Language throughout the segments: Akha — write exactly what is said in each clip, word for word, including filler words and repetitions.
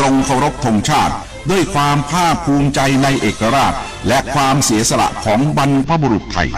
ทรงเคารพธงชาติด้วยความภาคภูมิใจในเอกราชและความเสียสละของบรรพบุรุษไทย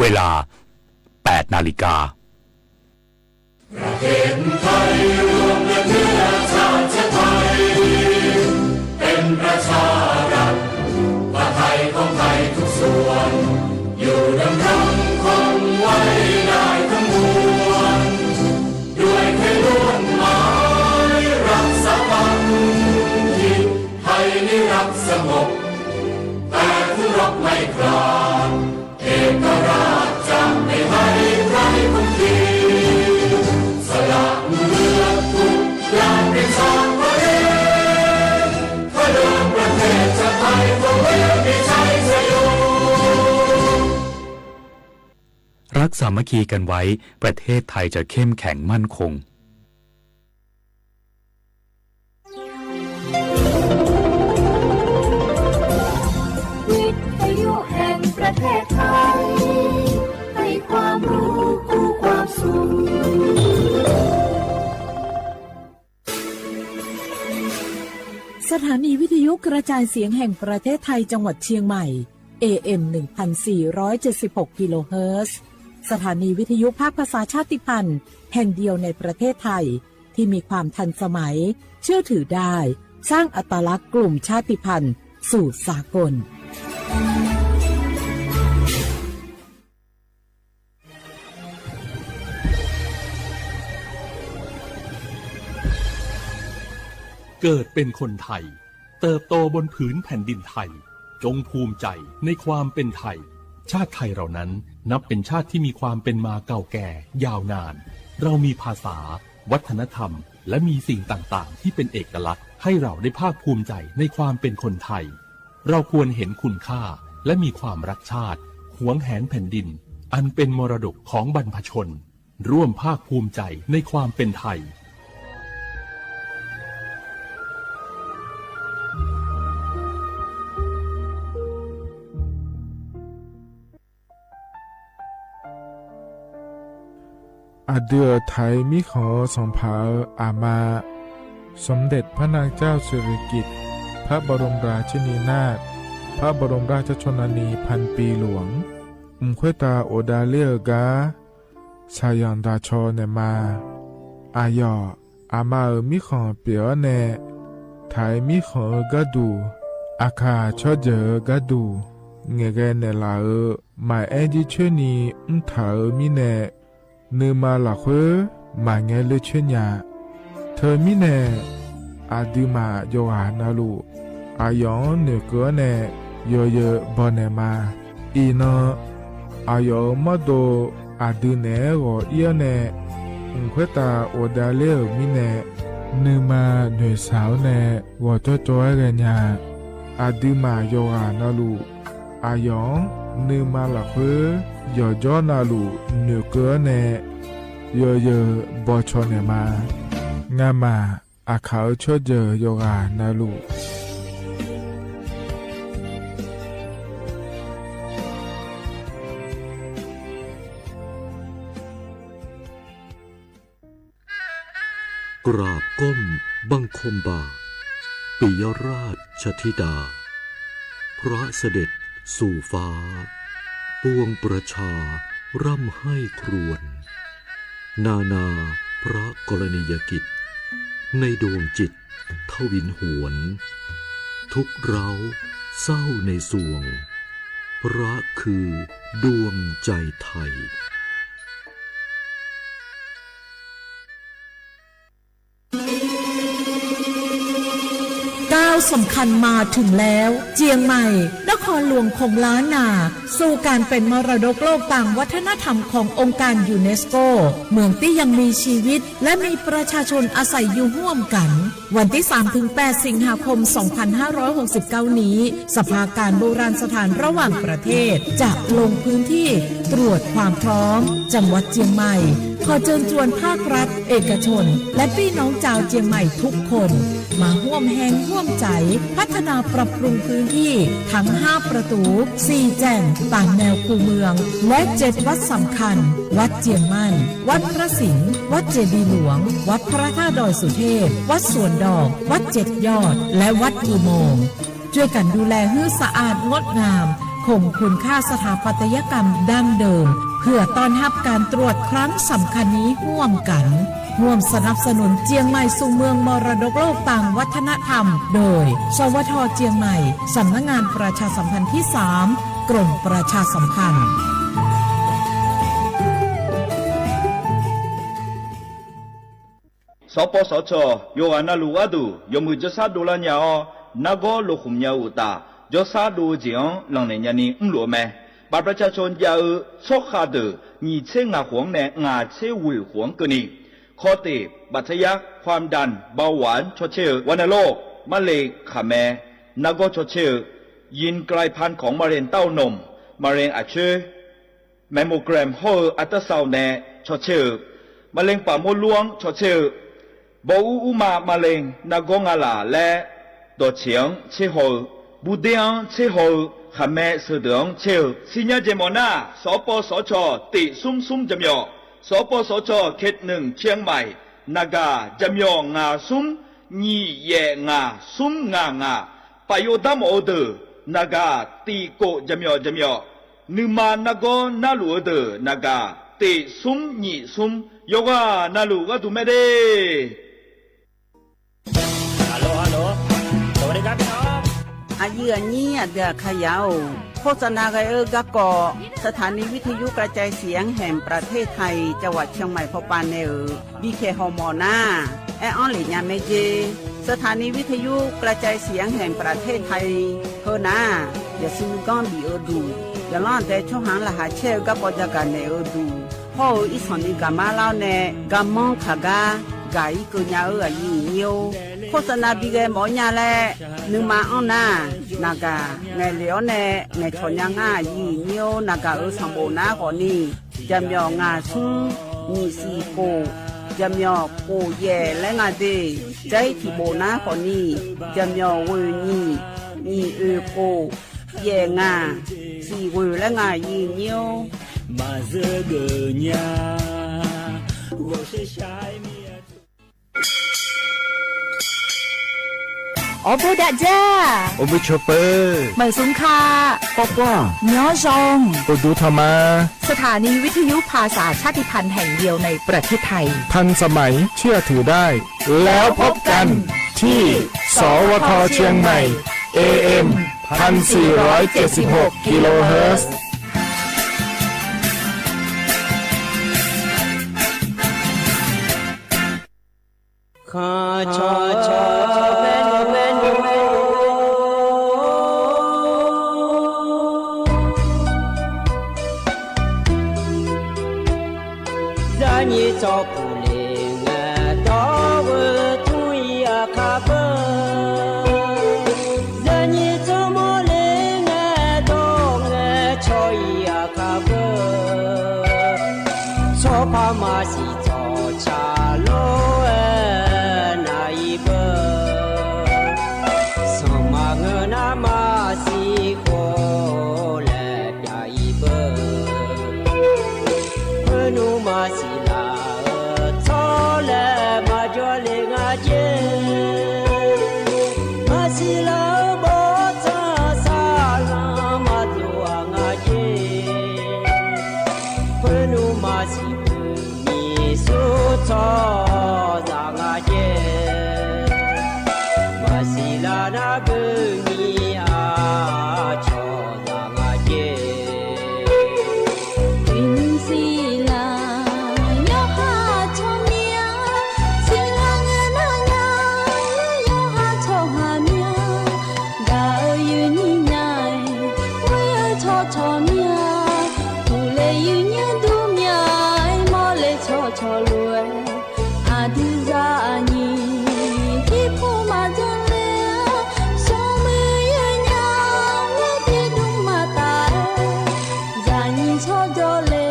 เวลา แปดนาฬิกา ประเทศไทยรวมและเพื่อชาติไทย เป็นประชารัฐ ประไทยของไทยทุกส่วน อยู่ดำรงคงไว้ได้ทั้งมวล ด้วยไทยล้วนหมายรักสามัคคี ไทยนิรักสงบ แต่ทุรบไม่กล้า เอกราชจะไม่ให้ใครคุกคี สละเลือดทุกอย่างเป็นสร้างประเทศ ถ้าเดินประเทศชาติไทยคงไม่มีชัยชโย รักสามัคคีกันไว้ ประเทศไทยจะเข้มแข็งมั่นคง วิทยุแห่งประเทศไทย ให้ความรู้คู่ความสุข สถานีวิทยุกระจายเสียงแห่งประเทศไทยจังหวัดเชียงใหม่ เอเอ็ม หนึ่งพันสี่ร้อยเจ็ดสิบหก กิโลเฮิรตซ์ สถานีวิทยุภาคภาษาชาติพันธุ์แห่งเดียวในประเทศไทย ที่มีความทันสมัย เชื่อถือได้ สร้างอัตลักษณ์กลุ่มชาติพันธุ์สู่สากล เกิดเป็นคนไทย เติบโตบนผืนแผ่นดินไทย จงภูมิใจในความเป็นไทย ชาติไทยเรานั้นนับเป็นชาติที่มีความเป็นมาเก่าแก่ยาวนาน เรามีภาษา วัฒนธรรม และมีสิ่งต่างๆ ที่เป็นเอกลักษณ์ให้เราได้ภาคภูมิใจในความเป็นคนไทย เราควรเห็นคุณค่า และมีความรักชาติ หวงแหนแผ่นดิน อันเป็นมรดกของบรรพชน ร่วมภาคภูมิใจในความเป็นไทย Aqdui-euq Taiq mirkhanq-eu sanqpaq-euq aqma, สมเด็จพระนางเจ้าสิริกิติ์ พระบรมราชินีนาถ พระบรมราชชนนีพันปีหลวง mq khoertav ghofdav ler-eu gar shaqzanq daqcaw naeqma. Aqyawf aqma-euq mirkhanq pyeuf-awr nae, Taiq mirkhanq-eu gharduq, Aqkaq tsawrjeuq-eu gharduq, ngaeqghae naeqlaf-euq maqaer jircoer ni mrtaq-euq mirnae, nuima lafkhoer maqngae ler coer nya. Teumirnae, aqduimaf yawqghaq navluf, aqyawf-anr noeqkeuv-awr nae yawzeu baw naeqma. Iqnan, aqyawf-euq mawrdo aqdui naeq-aer ghawq ir-awr nae, mq khoertav ghofdav ler-euq mirnae, nuima noeqshaq-awr nae ghawqjawr cawv-aer ghaenya. Aqduimaf yawqghaq navluf, aqyawf-anr nuima lafkhoer yawqjawr navluf noeqkeuv-awr nae yawzeu bawcawq naeqma. Ngamaf Aqkaq-euq tsawrjeuq yawqghaq navluf, กราบก้มบังคมบาท ปิยราชธิดา พระเสด็จสู่ฟ้า ปวงประชาร่ำไห้ครวญ นานาพระกรณียกิจ ในดวงจิตทวินหวน ทุกข์ร้าวเศร้าในสวง พระคือดวงใจไทย ก้าวสำคัญมาถึงแล้ว เจียงใหม่ นครหลวงของล้านนา สู่การเป็นมรดกโลกทางวัฒนธรรมขององค์การยูเนสโก เมืองที่ยังมีชีวิต และมีประชาชนอาศัยอยู่ร่วมกัน วันที่สามถึงแปด สิงหาคม สองพันห้าร้อยหกสิบเก้า นี้ สภาการโบราณสถานระหว่างประเทศ จะลงพื้นที่ตรวจความพร้อม จังหวัดเจียงใหม่ ขอเชิญชวนภาครัฐ เอกชน และพี่น้องชาวเจียงใหม่ทุกคน มาร่วมแฮงร่วมใจ๋ พัฒนาปรับปรุงพื้นที่ทั้งห้าประตู สี่แจ่ง ตามแนวคูเมือง และเจ็ดวัดสำคัญ วัดเจียงมั่น วัดพระสิงห์ วัดเจดีย์หลวง วัดพระธาตุดอยสุเทพ วัดสวนดอก วัดเจ็ดยอด และวัดอุโมงค์ ช่วยกันดูแลหื้อสะอาดงดงาม คงคุณค่าสถาปัตยกรรมดั้งเดิม เพื่อต้อนรับการตรวจครั้งสำคัญนี้ร่วมกัน ร่วมสนับสนุนเจียงใหม่สู่เมืองมรดกโลกทางวัฒนธรรม โดย สวท เจียงใหม่ สำนักงานประชาสัมพันธ์ที่สาม กรมประชาสัมพันธ์ Sawqpawv sawqcawq yawqghaq navluf gharduq yawmuiq jawrshar dovlar nya-awr, nargawr lokhmq nya-eu uqtaf, jawrshar dov-eu jeq-anr lanqnaeq nyani mrluf-eu mae. บัตรประชาชน jav-eu tsawrkhav deuq nyiq tser ngaq khof-anr nae ngaq tser ghoeq khof-anr keuvni, คอเตะ บัตรทะยัก ความดัน เบาหวาน cawcaer-eu, วัณโรค marle khaqmae nargawr cawcaer-eu, ยินกลายพันธุ์ของมะเร็งเต้านม มะเร็งอักเสบ mammogram hawr-eu อัลตราซาวน์ nae cawcaer-eu, มะเร็งปากมดลูก anr cawcaer-eu, bawr ur urma มะเร็ง nargawr ngalaf laer dawqtseq-anr tserhaw-eu, burder-anr tserhaw-eu, khaqmae seudeuq-anr caer-eu, siqnya jeq mawf nar, sawqpawv sawqcawq tiq smr smr jaqmyawf, sawqpawv sawqcawq เขตหนึ่ง เชียงใหม่ naqgaq jaqmyawf ngaq smr nyiq yaef ngaq smr ngaq ngaq, paf yov darmawf-eu deuq naqgaq tiq kof jaqmyawf jaqmyawf, nuima nargawr narluf-eu deuq naqgaq tiq smr nyiq smr, yawqghaq navluf gharduq mae de. Aqyuif aqnyir aqdui aqkaqyaq-or, โฆษณา ghae-eu garkawv สถานีวิทยุกระจายเสียงแห่งประเทศไทย จังหวัดเชียงใหม่ pawpav nae-euq bikhaeq hawmawf nar, aer-anr lef nya mae jer. สถานีวิทยุกระจายเสียงแห่งประเทศไทย heu nar, yawshuif nuiganr bif-eu duq, yawqlanr aqdae tsawrhaq-anr laqkhaq caer-eu garkawv jagaq naeq-eu duq hawr-eu irsanq ni gaqmar lar-awr nae, garmanr kaq gar gaq-ir keuv nya-eu aqyuif aqnyir-or, โฆษณา bighae mawf-awr nya laer nuima anr nar, naqgaq ngaeqlef-awr nae ngaeqcawq nya ngar aqyuif aqnyir-or, naqgaq-euq sanqbof nar khawfni, jaqmyawf ngaq smr nyiq siq kof, jaqmyawf kof yaef laer nga de. Jair tiqbof nar khawfni, jaqmyawf ghoeq nyiq, nyiq oeq kof, yaef ngaq, siq ghoeq laer nga aqyuif aqnyir-or. Maqzeur geuf nya, ghawqshaq shaq-aer mir-a. Awrbof dav jar. Awrbof cawba. Maeqsmr ka. Kawrkawr-aq, nymr zan. Uqduq tanqma. สถานีวิทยุภาษาชาติพันธุ์แห่งเดียวในประเทศไทย ทันสมัย เชื่อถือได้ แล้วพบกันที่ สวท เชียงใหม่ เอเอ็ม พันสี่ร้อยเจ็ดสิบหก กิโลเฮิรตซ์ Zaqnyiq tsawrpuq le ngae dawr-eu tur Siqlar-eu bawrtsanq saqlanq maqdov-aq nga jer. Khoerlof maqsiq puq ni sur tsawrhaqzaq nga jer. Maqsiq lar nar beu ni aqcawq zaq nga jer. Uiqnymr siqlar yawqha tsawrmyanr, siqlar ngae nar nya, yawqha tsawrhaq myanr. Gaq-eu yuifnyir nya-aer, ghoer-eu tsawrcawq myanr, uqle yuifnyir dur myanr-aer, mawrle tsawrcawq lof-aer, aqdui zaqnyiq tiqpov maqjan le-a, smrmuiq yawnya, ghoer tiqdmr maqtaf-aer, zaqnyiq tsawrjawr le,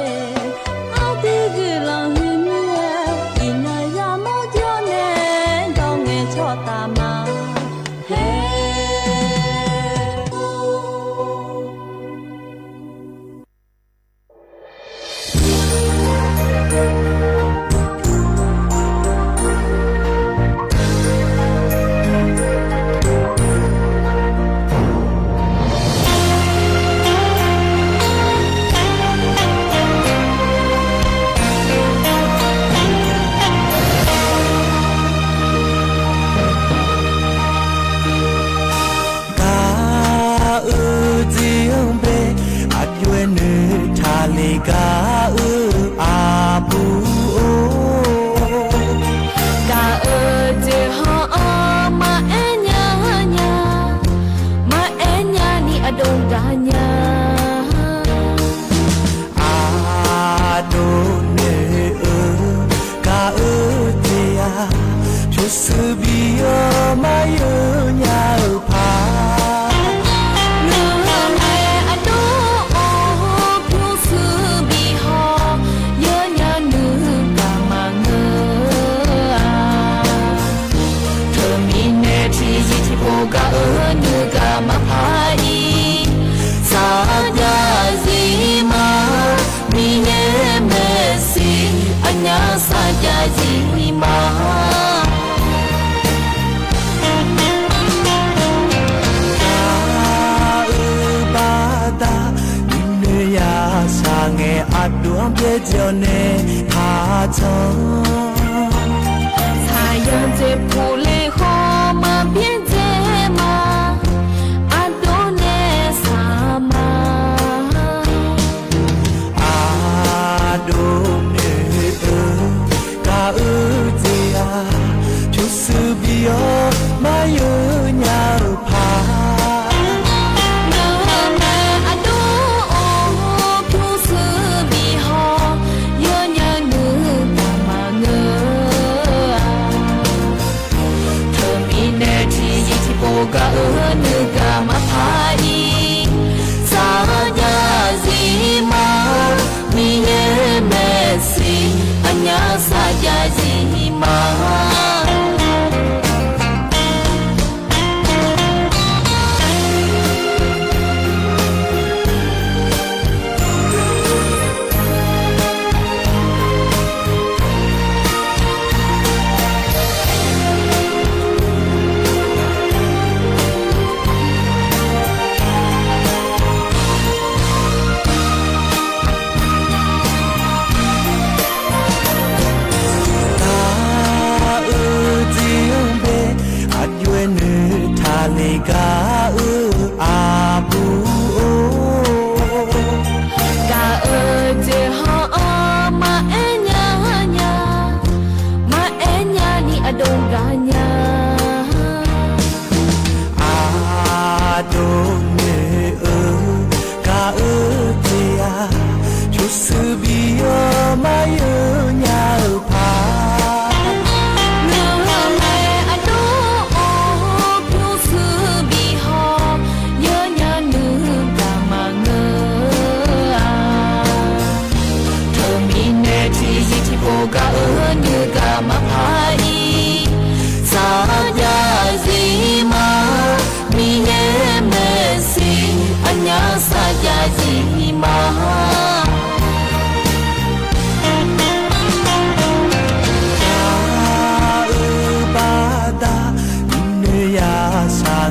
aqdui guiqlanq huiq mir-aer, iqnan yamawr jawr nae, dawr ngae tsawrtaf ma. Her Gaq-eu jeq-anr bae, aqjox-aer noeqtaq le gaq-eu aqbur-or. Gaq-eu jeq hawr-anr maqaer nya nya, maqaer nya ni aqdov gaq nya. Aqdov noeq-eu gaq-eu jeq-aq, pyurshuir bi-awr maqyeuv nya-eu paq. Nuima aqdov-or, pyurshuir bi haw, yeunya nuikaq maqngeur-a. Teumirnae tiqzir tiqpov gaq-eu nuigaq maqpar-ir, sarjax zif ma. Miqyaer maeqshi aqnyaf sarjax zif ma. Gaq-eu baqda nuinoeq yashaq ngae, aqdov-anr byaerdzae-awr nae taqtsanq. Saqyanq jeqpuq le khawf maqbyaerdzae ma, aqdov nae saq ma. Aqdov noeq-eu gaq-eu jeq-aq, pyurshuir bi-awr maqyeuv nya-eu paq. Nuima aqdov-or, pyurshuir bi haw, yeunya nuikaq maqngeur-a.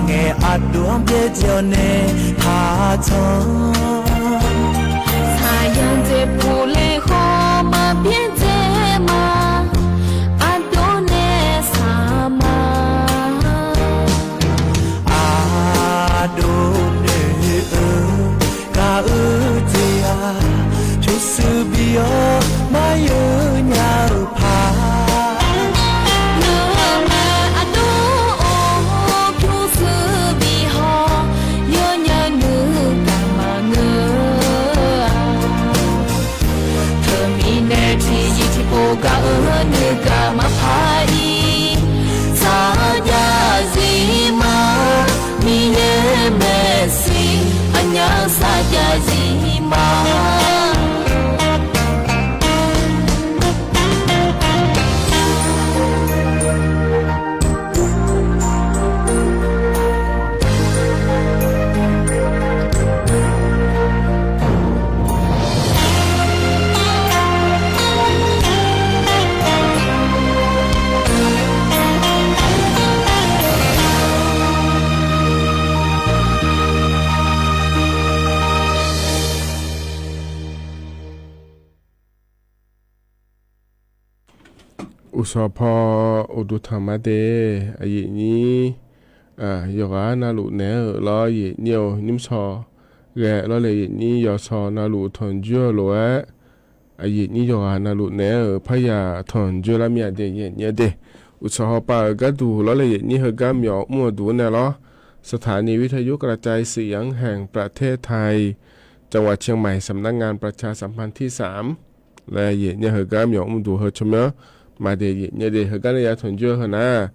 Ngaeq aqdov-anr byaerdzae-awr nae taqtanq. Saqyanq dzaeqpuq laer hawr maqbyaerdzae ma. Aqdov nae saqma. Aqdov noeq-eu gaq-eu jeq-aq, pyurshuir bi-awr maryeuv nya-eu paq. Nuima aqdov-or pyurshuir bi haw, yawnyaf nuigaq maqngeur-a. Teumirnae tiqzir tiqpov gaq-eu nuigaq maqpar-ir. Sarjax zif ma, Miqyaer maeqshi aqnyaf sarjax zif ma. Uqshawq paw uqduq tanq ma de. Aqyuif nyir yawqghaq navluf naeq-aer-euq lawr, aqyuif nyir-eu nymrshawq ghae lawrle, aqyuif nyir yawshawq navluf tanqjoer-eu lof-aer, aqyuif nyir yawqghaq navluf naeq-aer-euq parya tanqjoer lar mir-a de, aqyuif nyir-eu de. Uqshawq hawpav-euq gharduq lawrle, aqyuif nyir heugar myawf mr-eu duq-anr nae lawr, สถานีวิทยุกระจายเสียงแห่งประเทศไทย จังหวัดเชียงใหม่ สำนักงานประชาสัมพันธ์ที่สาม laer aqyuif nyir heugar myawf mr duq heu tsawrmyanr ma de, aqyuif nyir-eu de. Heugar nae ya tanqjoer-eu heunar,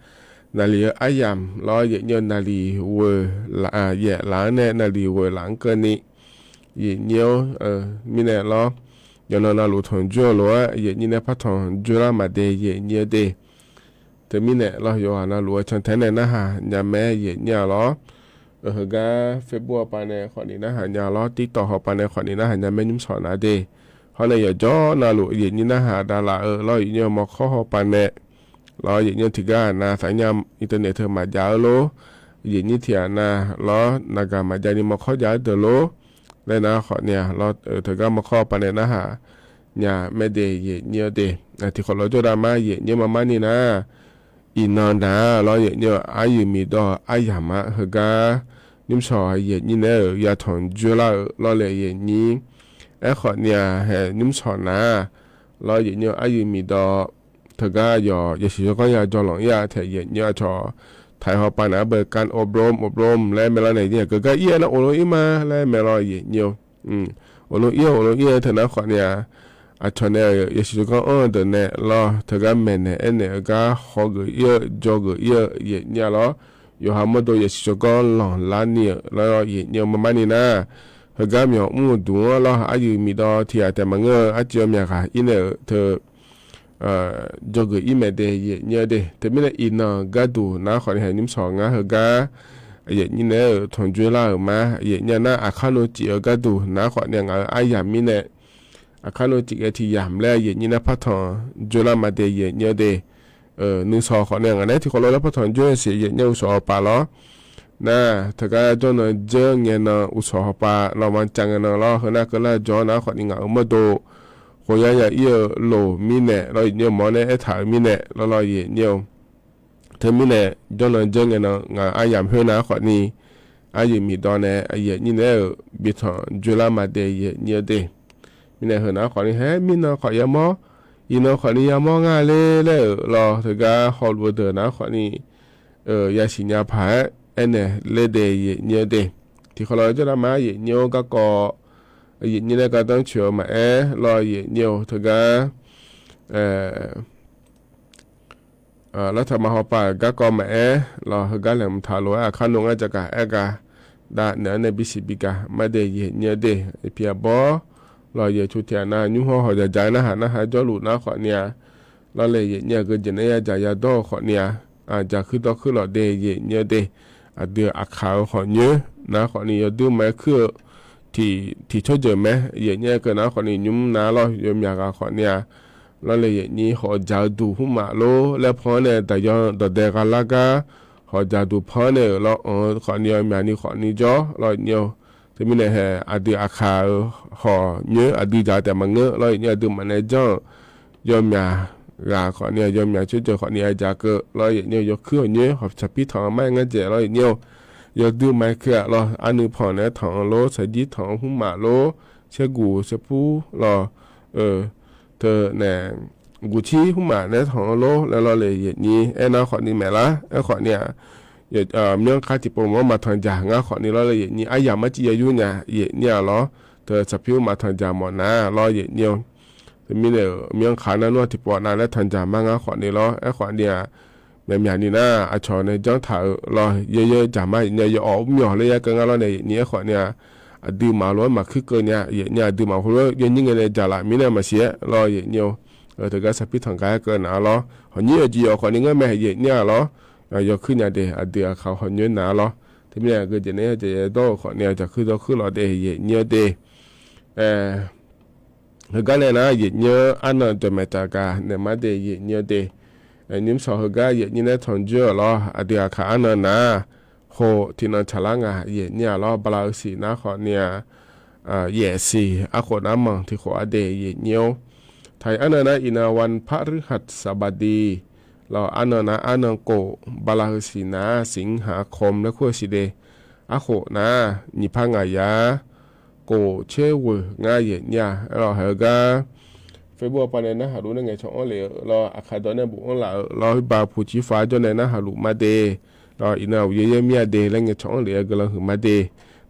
naqliq-eu aryamq lawr, aqyuif nyir-eu naqliq ghoeq laf, yaef laf-anr nae naqliq ghoeq laf-anr keuvni, aqyuif nyir-or, mirnae lawr, yawqnan navluf tanqjoer-eu lof-aer aqyuif nyir nae par tanqjoer lar ma de, aqyuif nyir-eu de. Teumirnae lawr, yawqghaq navluf-eu cantae nae narhaq nya mae, aqyuif nyir-a lawr. Heugar Facebook hawpav nae khawfni narhaq nya lawr, TikTok hawpav nae khawfni narhaq nya mae, nymrshawq nar de. Hawr nae yawqjawr navluf aqyuif nyir narhaq davlaf-eu lawr, aqyuif nyir-eu mawrkawr hawpav nae lawr, aqyuif nyir tiqgar aqnav taqnya internet teu maqjav-eu lor. Aqyuif nyir tiq aqnav lawr, naqgaq maqjav ni mawrkawr jav-eu deuq lor. Laer nar khawfni-a lawr, teugar mawrkawr hawpav nae narhaq nya mae de, aqyuif nyir-eu de. Tiqkhawf lawr jawrdav ma, aqyuif nyir mar mar ni nar, iqnan naq lawr, aqyuif nyir-eu aryuif miqdawv-eu aryamq-a heugar nymrshawq aqyuif nyir nae-euq ya tanqjoer lar-euq lawrle, aqyuif nyir. Aerkhawfni-a hae, nymrshawq nar lawr, aqyuif nyir-eu aryuif miqdawv teugar yawq yasiq jawrganr ya jawrlanq ir-a taef, aqyuif nyir aqcawq taq-aer hawpav nae arbeuv การอบรม อบรม laer mae lawr nae, aqgeu gar ir-aer nar อบรม ir ma laer mae lawr, aqyuif nyir-eu. อบรม ir-eu, อบรม ir-eu teu nar khawfni-a, aqcawq nae-euq yasiq jawrganr anr-eu deuq nae lawr, teugar maeqnaeq aernaeq-eu gar hawgeuf ir-eu, jawrgeuf ir-eu, aqyuif nyir-a lawr. Yawqha mawrdo yasiq jawrganr lanqlar ni-euq lawr, aqyuif nyir-eu mar mar ni nar, heugar myawf mr-eu duq-anr lawr, aryuif miqdawv tiq ghaq taef maqngeur-eu arciv-eu myaqghaq ir naeq-euq teu jawrgeuf ir mae de, aqyuif nyir-eu de. Teumirnae iqnan gharduq nar khawfni hae, nymrshawq ngar heugar aqyuif nyir nae-euq tanqjoer lar-euq ma, aqyuif nyir-a nar, aqkar navcif-eu gharduq nar khawfni ngaq-euq aryamq mirnae, aqkar navcif ghae tiq yamq laer aqyuif nyir nar par tanqjoer lar ma de, aqyuif nyir-eu de. Nuishawq khawfni ngaq nae tiqkhawf lawr laer par tanqjoer-eu siq, aqyuif nyir uqshawq hawpav lawr. Nar teugar jawrnan jeur ngae nan, uqshawq hawpav lawr, mancav ngae nan lawr, heunar keuvlar jawr nar khawfni ngaq-euq mawrdo khoyar ya ir-eu loq mirnae lawr, aqyuif nyir-eu mawr nae aertaq-euq mirnae lawr, aqyuif nyir-eu. Teumirnae jawrnan jeur ngae nan ngaq-euq aryamq khoernar khawfni, aryuif miqdawv nae aqyuif nyir nae-euq bi tanqjoer lar ma de, aqyuif nyir-eu de. Mirnae heunar khawfni hae, mirnan khawf yamawr, iqnan khawfni yamawr nga ler laer-euq lawr, teugar hawluf-eu deuq nar khawfni yasiq nya paq-aer aernaeq ler de, aqyuif nyir-eu de. Tiqkhawf lawr jawrdav ma, aqyuif nyir-or garkawv, aqyuif nyir nae gardanr coeq-eu maqaer lawr, aqyuif nyir-eu teugar lartaq ma hawpav garkawv maqaer lawr, heugar laeqhmq taq lof-aer aqkar nov ngar jagaq aer gaq, dav naeq-anr nae bisiq bigaq ma de, aqyuif nyir-eu de. Iqpiq aqbawr lawr, aqyuif cu tiq aqnav nymr hawr hawq jaq jaq-aer narhaq narhaq jawrluf nar khawfni-a, lawrle, aqyuif nyir aqgeu jeq nae ya jaq ya dawr-eu khawfni-a, jaq kuir dawr kuir lawq de, aqyuif nyir-eu de. Aqdui aqkaq-eu khawf nyoer nar khawfni yawduir maqaer kuir-eu tiq tsawrjeuq mae, aqyuif nyir-a keuv nar khawfni nymr nar lawr, yawmyaq ghaq khawfni-a, lawrle, aqyuif nyir hawq jaq-eu duq hmr maf lor laer paw-anr nae daqyan dawqdae gha lar gar hawq dzaqduq panr nae-euq lawr, anq-eu khawfni-eu myaqni khawfni jawr lawr, iqnyir-eu. Teumirnae hae aqdui aqkaq-euq hawq nyoer aqdui dzaq taef maqngeur lawr, iqnyir aqduimaf nae janr-euq yawmyaq ghaq khawfni-aq, yawmyaq tsawrjeuq khawfni-aq dzaq keuv lawr, iqnyir-eu. Yawkuir hawq nyoer hawq tsaqpir tanq-eu mar-aer ngar dzaeq lawr, iqnyir-eu. Yawdui ma-aer kuir-a lawr, arnuiv panq naeq-aer tanq-eu lor, tsaqjir tanq-eu hmrmaf lor, saerguq saerpur lawr, teunae guqcir hmrmaf naeq-aer tanq-eu lor laer lawr le, iqnyir. Aernar khawfni maeqlar, aerkhawfni-aq, myanrkhar tiqpov mawf-anr maqtanq dzaq ngar khawfni lawr le, iqnyir. Aryamq mar civ ya yur nya, iqnyir-a lawr. Teu tsaqpir maqtanq dzaq mawf nar lawr, iqnyir-eu. Teumirnae-euq myanrkhar nar nmr tiqpov nav laer tanq dzaq mar ngar khawfni lawr, aerkhawfni-aq, myaqmyaq ni nar aqcawq nae janr taq-euq lawr, yaer yaer dzaq mar, iqnyir-eu. Yawawq mr myawq laer ya keuv ngar lawr nae, iqnyir. Aerkhawfni-aq, aqduimaf lof-aer maqkuir keuv nya, iqnyir. Aqduimaf heulof-aer yawnyir ngae nae dzaqlaf mirnae maqsiq-aer lawr, iqnyir-eu. Teugar tsaqpir tanq gar-aer keuv nar lawr, hawq nyir yawqjeq yawq khawfni ngar mae, iqnyir-a lawr. Yawkuir nya de, aqdui aqkaq hawq nyoer nar lawr. Teumirnae aqgeu jeq nae yawjeq yadawr-euq khawfni-aq, dzaqkuir dawrkuir lawq de, iqnyir-eu de. Heugar nae nar, iqnyir-eu, arnan dawqmaeq taf gaq naeq mar de, iqnyir-eu de. Nymr shawq heugar iqnyir nae tanq joer-euq lawr, aqdui aqkaq arnan nar, khof tiqnan tsaqlar nga, iqnyir-a lawr. Bala-eu siq nar khawfni-aq, yaef siq arkhof nar manq tiq khof-a de, iqnyir-or. Taq-iq arnan nar iqnan วันพฤหัสบดี lawr, arnan nar arnan khof, bala-eu siq nar สิงหาคม laer kur-eu siq de. Arkhof nar nyiq par ngaq yar khof tser ghoeq ngar, iqnyir-a. Aerlawq, heugar Facebook-a pawnae narhaq luf nae ngaeqcawq-anr lef-eu lawr, aqkaq dawq nae bofanr laf-euq lawr, ba puq cir faq-aer jawr nae narhaq luf mar de. Lawr, iqnan uqyaer yaer mir-a de laer ngaeqcawq-anr lef-aer guiqlanq huiq mar de.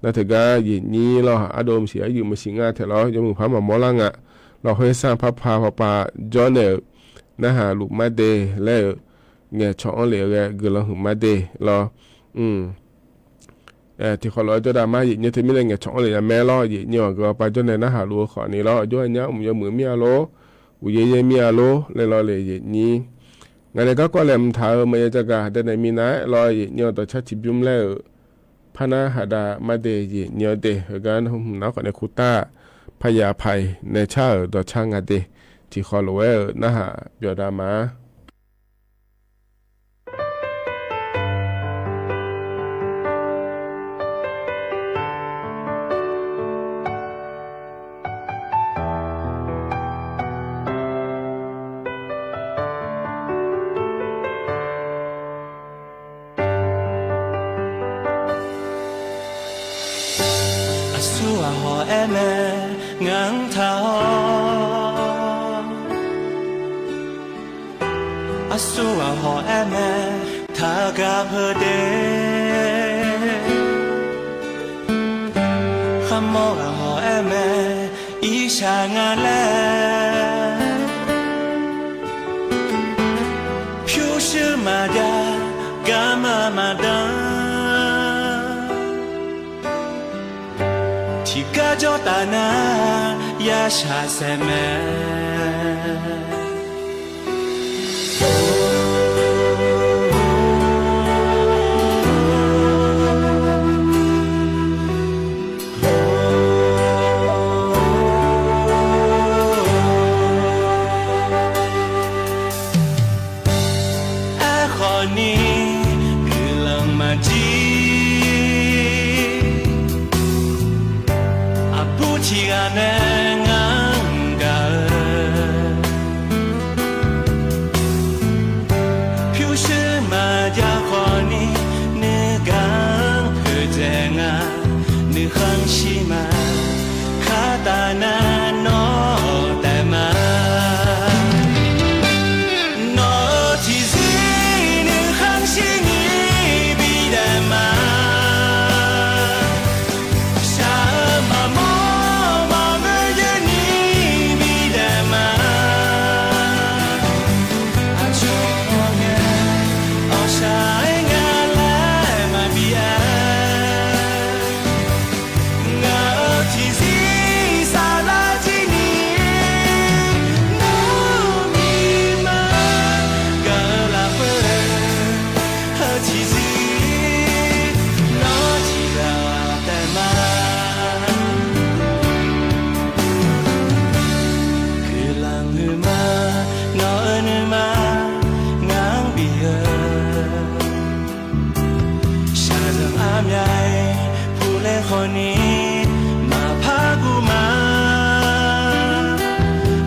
Nar teugar iqnyir lawr, ardov maqsiq, aryuif maqsiq nga taeq lawr, yawmuiq par maqmawr lar nga. Lawr, khoer sar par par paq paq jawr nae-euq narhaq luf mar de laer-euq ngaeqcawq-anr lef-eu ghae guiqlanq huiq mar de lawr. Tiqkhawf lof-aer jawrdav mar, iqnyir. Teumirnae ngaeqcawq-anr lef-a mae lawr, iqnyir-aq. Aqgeu-a par jawr nae narhaq luf-eu khawfni lawr, aqjox-aer nyar mq yawmuiq mir-a lor, uqyaer yaer mir-a lor laer lawr le, iqnyir. Ngaq nae garkawv laeqhmq taq-euq maqya jagaq daenaeq minav-aer lawr, iqnyir-eu. Dawqcar tiqbymr laer-euq parnar haqdav mar de, iqnyir-eu de. Heugar nar hmq nar khawfni kurtav, parya paiq nae car-euq dawqcar nga de. Tiqkhawf lof-aer-euq narhaq byawqdav ma. Aqsur ghaq hawq-aer mae, ngaq-anr taq-awr. Aqsur ghaq hawq-aer mae, taqgaq peuq de. Kharmawr ghaq hawq-aer mae, irshaq nga laer. Pyurshuir maqjav, garma maqdan. Tiqgar jawr taf nar, yashaq saeq mae. Aerkhawfni guiqlanq maqjir, aqbur tiq ghaq nae ngar-anr gaq-eu. myaq-aer puqlaer khawfni maqpar guv ma.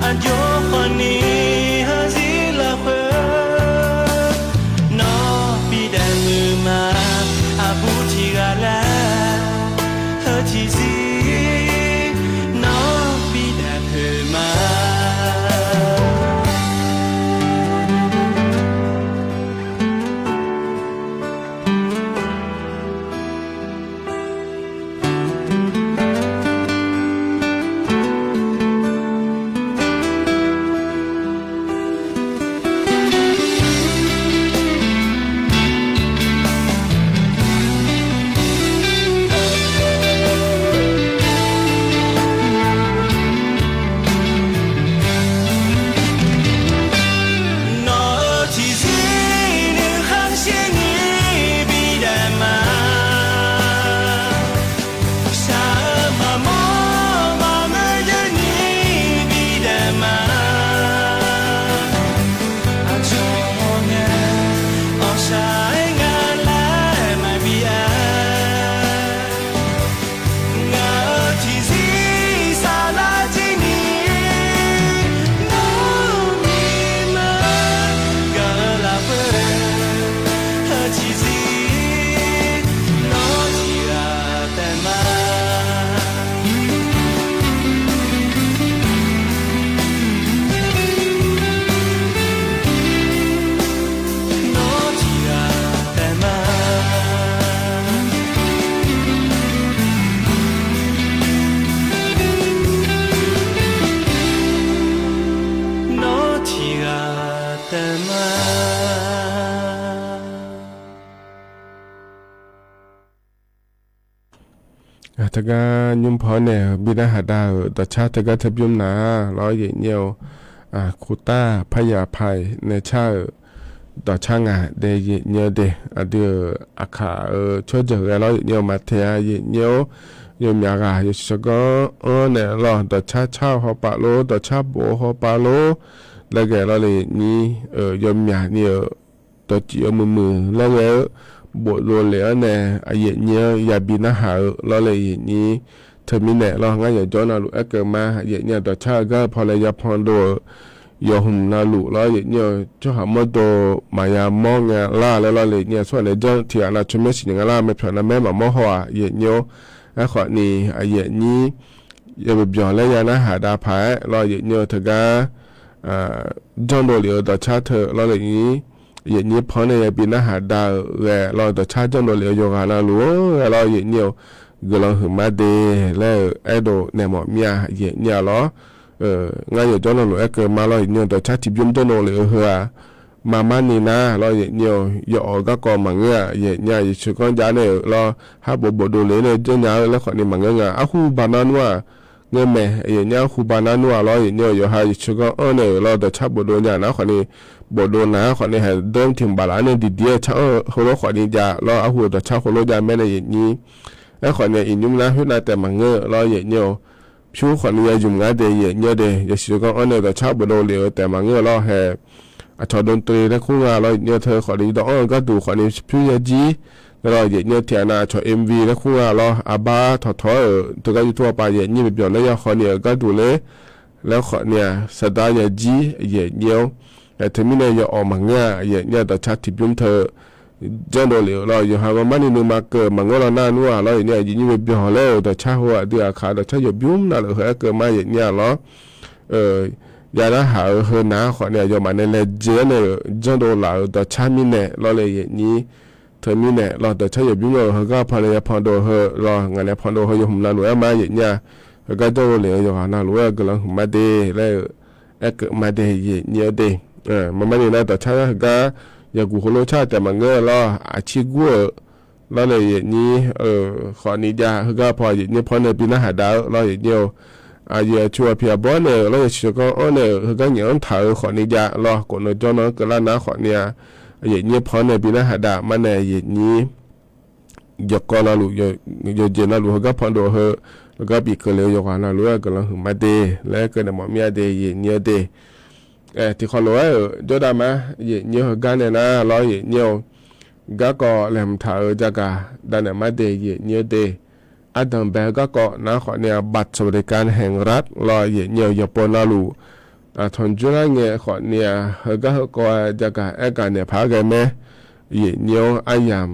Aqjox khawfni heuzir lafkhoer nawr bidaef muiq ma. Aqbur tiq ghaq laer heu tiqzir nawr bidaef poeq ma. Nawq-euq tiqzir nuikhanr shir ni bidaef ma. Shaq-eu maqmawr maqngeur jeur ni bidaef ma. Aqcawq-aer ngae, awqshaq-aer nga laer maqbi aer. Ngaq-euq tiqzir saflar jir ni nawr miqma. Gaq-eu lafkhoer heu tiqzir nawr tiqghaq taef ma. Nawr tiqghaq taef ma. Nawr tiqghaq taef ma. Teugar nymr paw-awr nae-euq bi narhaq dav-euq dawqcar teugar teu bymr nar lawr, yaeqnyir-eu, kuqtar paqyaq paq nae car-euq dawqcar ngaq dae yaeqnyir-eu de, aqdui-euq aqkaq-euq tsawrjeuq ghae lawr yaeqnyir-eu maqtaeq-a yaeqnyir-or, yawmyaq ghaq yawshuif tsawrganr anr nae lawr dawqcar car-eu hawpaf lor, dawqcar bof-eu hawpaf lor, laer ghae lawr le yaeqnyir, yawmyaq ni-euq dawqtsuif-eu muiqmuiq laer ghae-eu bofdov lef-anr nae aqyaeqnyir-anr yabi narhaq-eu lawr le yaeqnyir. Teumirnae lawr ngar yawqjawr navluf aerkeuv ma, yaeqnyir-aq dawqcar-eu gar-eu paw laer yapan dov-euq yawqhmq navluf lawr yaeqnyir-eu tsawrhaq mawrdo maqya mawr nga lar laer lawr le yaeqnyir-aq tsawrhaq nae janr tiq ghaq nav tsawrmyanr siqnya nga lar, maepyawq navmaer maqmawr haw-aq yaeqnyir-or. Aerkhawfni aqyaeqnyir yawbyawq byawq laer ya narhaq dav paq-aer lawr yaeqnyir-eu teugar janrdov lef-eu dawqcar teu lawr le yaeqnyir, yaeqnyir paw-anr nae yabi narhaq dav-euq ghae lawr dawqcar janrdov lef-eu yawqghaq navluf-or ghae lawr yaeqnyir-eu guiqlanq huiqma de laer-euq aerdov naeq mawf mir-a yaeqnyir-a lawr. Ngar yawqjawr navluf aerkeuv ma lawr yaeqnyir-eu dawqcar tiqbymr janrdov lef-eu heu-aq maqmar ni nar lawr yaeqnyir-eu yawawf-eu garkawv maqngeur-aq yaeqnyir-aq yawshuif ganr jav nae-euq lawr harbof bofdov lef nae janrnya-eu laer khawfni maqngeur nga. Arhu baq nar nmr-aq ngeur mae, yaeqnyir arhu baq nar nmr-aq lawr yaeqnyir-eu yawqha yawshuif ganr anr nae-euq lawr dawqcar bofdov nya nar khawfni bofdov nar khawfni haeq dawr tiq baq laf-anr nae diqdiq-aer car-anr heulof khawfni jav lawr arhu-eu dawqcar heulof jav mae nae yaeqnyir. Aerkhawfni iqnymr nar khoernav taef maqngeur lawr yaeqnyir-eu pyur khawfni ya ymq ngar de yaeqnyir de, yawshuif ganr anr nae dawqcar bofdov lef-eu taef maqngeur lawr haeq aqcawq dovtov laer kur nga lawr yaeqnyir teu khawfni dawq anr-eu gharduq khawfni pyur ya jir. Lawr yaeqnyir tiq ghaq nav aqcawq mv laer kur nga lawr arbar tawqtawq-aer-euq teugar yurtur-awr pav yaeqnyir byawq byawq laer ya khawfni-euq gharduq ler laer khawfni-aq saqdar ya jir yaeqnyir-or. Teumirnae yawawf maqngeur-aq yaeqnyir dawqcar tiqbymr teu janrdov lef-eu lawr yawqha maqmar ni nuima keuv maqngeur lawr nar nmr-aq lawr yaeqnyir yaeqnyir byawq laer-euq dawqcar heu aqdui aqkaq dawqcar yawqbymr navluf heu aerkeuv ma yaeqnyir-a lawr. Ya narhaq-eu heu nar khawfni aqyawfmaf nae laejae-anr nae-euq janrdov laf-euq dawqcar mirnae lawr le yaeqnyir. Teumirnae lawr dawqcar yawqbymr-eu heugar pan nae ya pan dov heu lawr ngaq nae pan dov heu yawhmq navluf-aer ma yaeqnyir-a. Heugar janrdov lef-eu yawqghaq navluf-aer guiqlanq huiqma de laer-eu aerkeuv ma de yaeqnyir-eu de. Maqmar ni nar dawqcar heugar yawguq heulof car taef maqngeur lawr aqcir gur-euq lawr le yaeqnyir khawfni jav heugar paw yaeqnyir paw nae bi narhaq dav-eu lawr yaeqnyir-eu aqyuif aqtsu aqpiq aqbawr nae-euq lawr yawshuif ganr anr nae-euq heugar nyaef-anr taq-eu khawfni jav lawr khofnan jawrnan-anr keuvlar nar khawfni-a yaeqnyir paw nae bi narhaq dav ma nae yaeqnyir yawqkawv navluf yawqjeq navluf heugar pan dov heu heugar bif keuv le-eu yawqghaq navluf-aer guiqlanq huiqma de laer keuv naeq mawf mir-a de yaeqnyir-eu de. Tiqkhawf lof-aer-euq jawrdav ma yaeqnyir heugar nae nar lawr yaeqnyir-eu garkawv laeqhmq taq-euq jagaq davnaeq mar de yaeq nyir-eu de. Ardanqbae-eu garkawv nar khawfni-aq บัตรสวัสดิการแห่งรัฐ lawr yaeq nyir-eu yawqpov navluf, ถอน dzoerlar ngae khawfni-aq heugar heukawv-aer jagaq aergaq naeq paq-aer ghae mae. Yaeq nyir-anr aryamq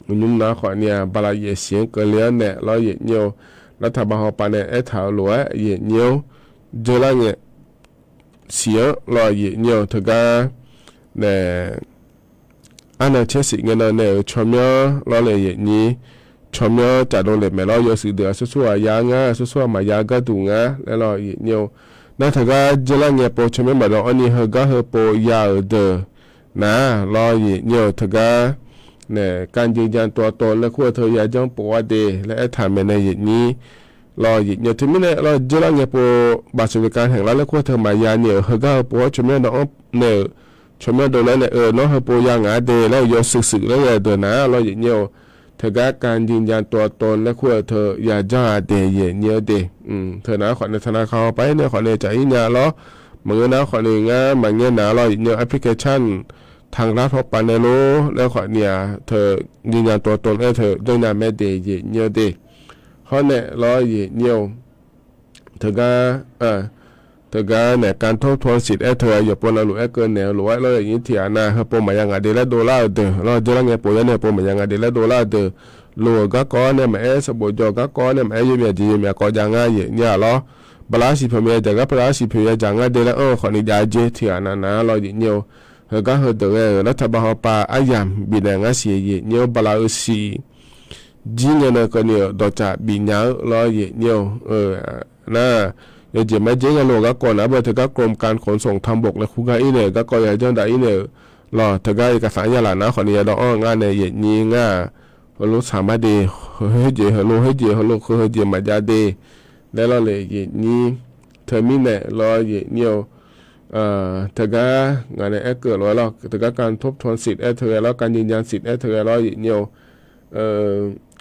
nymr nar khawfni-aq bala yaef siq-anr keuvle-anr nae lawr yaeq nyir-eu, รัฐบาล hawpar nae aertaq-euq lof-aer yaeq nyir-anr dzoerlar ngae siq-anr lawr yaeq nyir-eu teugar nae arnan caer siq ngae nan nae-euq tsawrmyanr lawr le yaeq nyir, tsawrmyanr caf dov le maeq lawr yawshuif deuq aqsur sur-aq ya ngar, aqsur sur-aq maqya gharduq ngar laer lawr yaeq nyir-eu. Nar teugar dzoerlar ngae pov tsawrmyanr maqdawv-anr ni heugar heupov ya-euq deuq nar lawr yaeq nyir-eu teugar nae การยืนยันตัวตน laer kur-eu teu yajanr pov-ar de laer aertaq maeqnaeq yaeq nyir lawr yaeq nyir-eu teumirnae lawr dzoerlar ngae pov บัตรสวัสดิการแห่งรัฐ laer kur-eu teu maqya ni-euq heugar heupov-awr tsawrmyanr dawv-anr nae-euq tsawrmyanr dov laer nae-eu nawr heupov ya ngaq-ar de laer-eu yawshuif shuif laer ghae-eu deuq nar lawr yaeq nyir-eu teugar การยืนยันตัวตน laer kur-eu teu yajanr-a de yaeq nyir-eu de. Teu nar khawfni ธนาคาร hawpar-ir nae khawfni caf-ir nya lawr. Maqngeur nar khawfni ngar maqngaer nar lawr yaeq nyir-eu application ทางรัฐ hawpar nae lor laer khawfni-aq teu ยืนยันตัวตน aer teu janrnya mae de yaeq nyir-eu de. Hawr nae lawr yaeq nyir-eu teugar, teugar nae การทบทวนสิทธิ์ aer teu-aq yawqpov navluf aerkeuv naeq-eu lof-aer lawr yaeq nyir tiqghaq nar heupov maqya ngaq de laer dovlar-euq deuq lawr dzoerlar ngae pov yar nae heupov maqya ngaq de laer dovlar-euq deuq loq-euq garkawv-anr nae maqaer, sanqbof jawr-eu garkawv-anr nae maqaer, yawmyaq jeq yawmyaq kawv jav ngar yaeq nyir-a lawr. Bala arsiq pyeuf maqya jaq gar bala arsiq pyeuf ya jaq ngar de laer anr-eu khawfni jav-eu jeq tiqghaq nav nav lawr yaeq nyir-eu. Heugar heudeuq ghae-euq รัฐบาล hawpar aryamq bifnaeq ngar siq yaeq nyir-eu bala-eu siq jir ngae nan keuvni-euq dawqcaf bifnya-eu lawr yaeq nyir-eu. Nar yawjeq majeq ngae loq-eu garkawv nav beu teugar กรมการขนส่งทางบก laer kur gar ir nae-euq garkawv yajanr dav ir nae-euq lawr teugar เอกสาร yalaq nar khawfni yadawv anr-eu ngar nae yaeq nyir ngar-aq, heulof tsaq mar de, heulof heujeq heulof heujeq heulof heu heujeq maqjav de laer lawr le yaeq nyir. Teumirnae lawr yaeq nyir-eu teugar ngaq nae aerkeuv lof-aer lawr teugar การทบทวนสิทธิ์ aer teu ghae lawr การยืนยันสิทธิ์ aer teu ghae lawr yaeq nyir-eu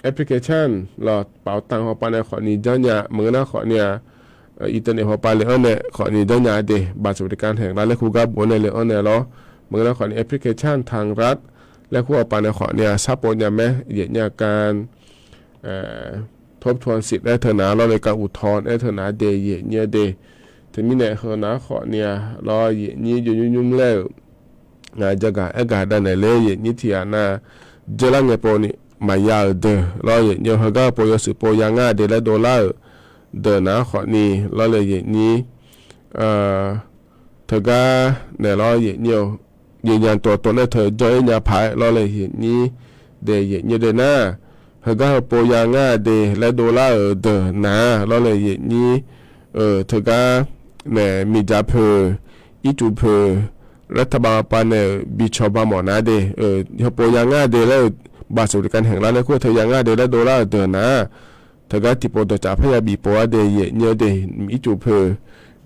application lawr เป๋าตัง hawpar nae khawfni janrnya maqngeur nar khawfni-aq internet hawpar le anr nae khawfni janrnya de บัตรสวัสดิการแห่งรัฐ laer kur gar bof nae le anr nae lawr maqngeur nar khawfni application ทางรัฐ laer kur hawpar nae khawfni-aq sharpov nya mae yaeq nyir-a การทบทวนสิทธิ์ aer teu nav lawr le การอุทธรณ์ aer teu nav de yaeq nyir-eu de. Teumirnae heu nav khawfni-aq lawr yaeq nyir jov nymr nymr laer-euq ngaq jagaq aergaq davnaeq ler yaeq nyir tiqghaq nav dzoerlar ngae pov ni maqya-euq deuq lawr yaeq nyir-eu heugar pov yawshuif pov ya ngar de laer dovlar-euq deuq nav khawfni lawr le yaeq nyir teugar naeq lawr yaeq nyir-eu ยืนยันตัวตน aer teu janr-ir nya paq-aer lawr le yaeq nyir de yaeq nyir de nar heugar heupov ya ngar de laer dovlar-euq deuq nav lawr le yaeq nyir-eu teugar nae miqdzaq poeq ircuf poeq รัฐบาล hawpar nae-euq bi cawba mawf nar de heupov ya ngar de laer-eu บัตรสวัสดิการแห่งรัฐ laer kur-eu teu ya ngar de laer dovlar-euq deuq nar teugar tiqpov dawqcaf parya bif pov-ar de yaeq nyir-eu de ircuf poeq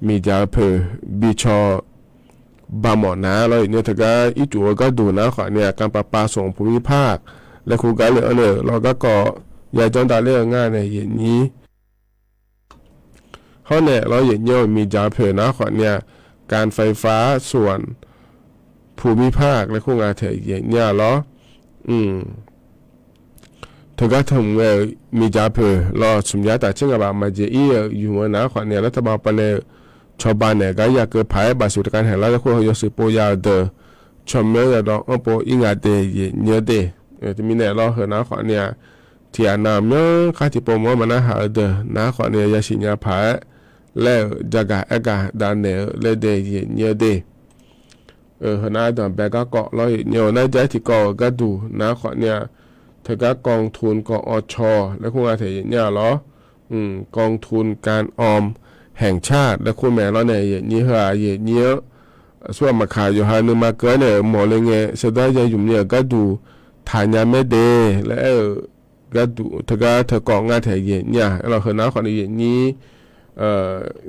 miqdzaq-eu poeq bi cawba mawf nar lawr yaeq nyir-eu teugar ircuf-eu gharduq nar khawfni-aq การประปาส่วนภูมิภาค laer kur gar le anr nae-euq lawr garkawv yajanr dav ler-eu ngar nae yaeq nyir Hawr nae lawr yaeq nyir-eu miqdzaq-eu poeq nar khawfni-aq การไฟฟ้าส่วนภูมิภาค laer kur nga taeq yaeq nyir-a lawr. Teugar teu mq ngae-euq miqdzaq-eu poeq lawr smq jar taf tser ngaq baf maqjeq ir-euq yumq-eu nar khawfni-aq รัฐบาล hawpar nae-eu cawba naeq gar yakeuv paq-aer บัตรสวัสดิการแห่งรัฐ laer kur-eu yawshuif pov ya-euq deuq tsawrmyanr yadawv anr pov ir nga de yaeq nyir-eu de. Teumirnae lawr heu nar khawfni-aq tiqghaq nav myanr khar tiqpov mq-anr maqnar haq-eu deuq nar khawfni-aq yasiq nya paq-aer laer-euq jagaq aergaq davnaeq-eu laer de yaeq nyir-eu de. Heu nar danqbae garkawv lawr yaeq nyir-eu nar jar tiqkawv-euq gharduq nar khawfni-aq teugar กองทุน กอช laer kur nga taeq yaeq nyir-a lawr. กองทุนการออมแห่งชาติ laer kur mae lawr nae yaeq nyir heu-aq yaeq nyir-anr aqsur aqmaqkaq yawqha nuima keuv-aer nae-euq mawq le ngae sardar ya yumq ni-euq gharduq taqnya mae de laer aer-euq gharduq teugar teukawv nga taeq yaeq nyir-a. Aerlawq heu nar khawfni yaeq nyir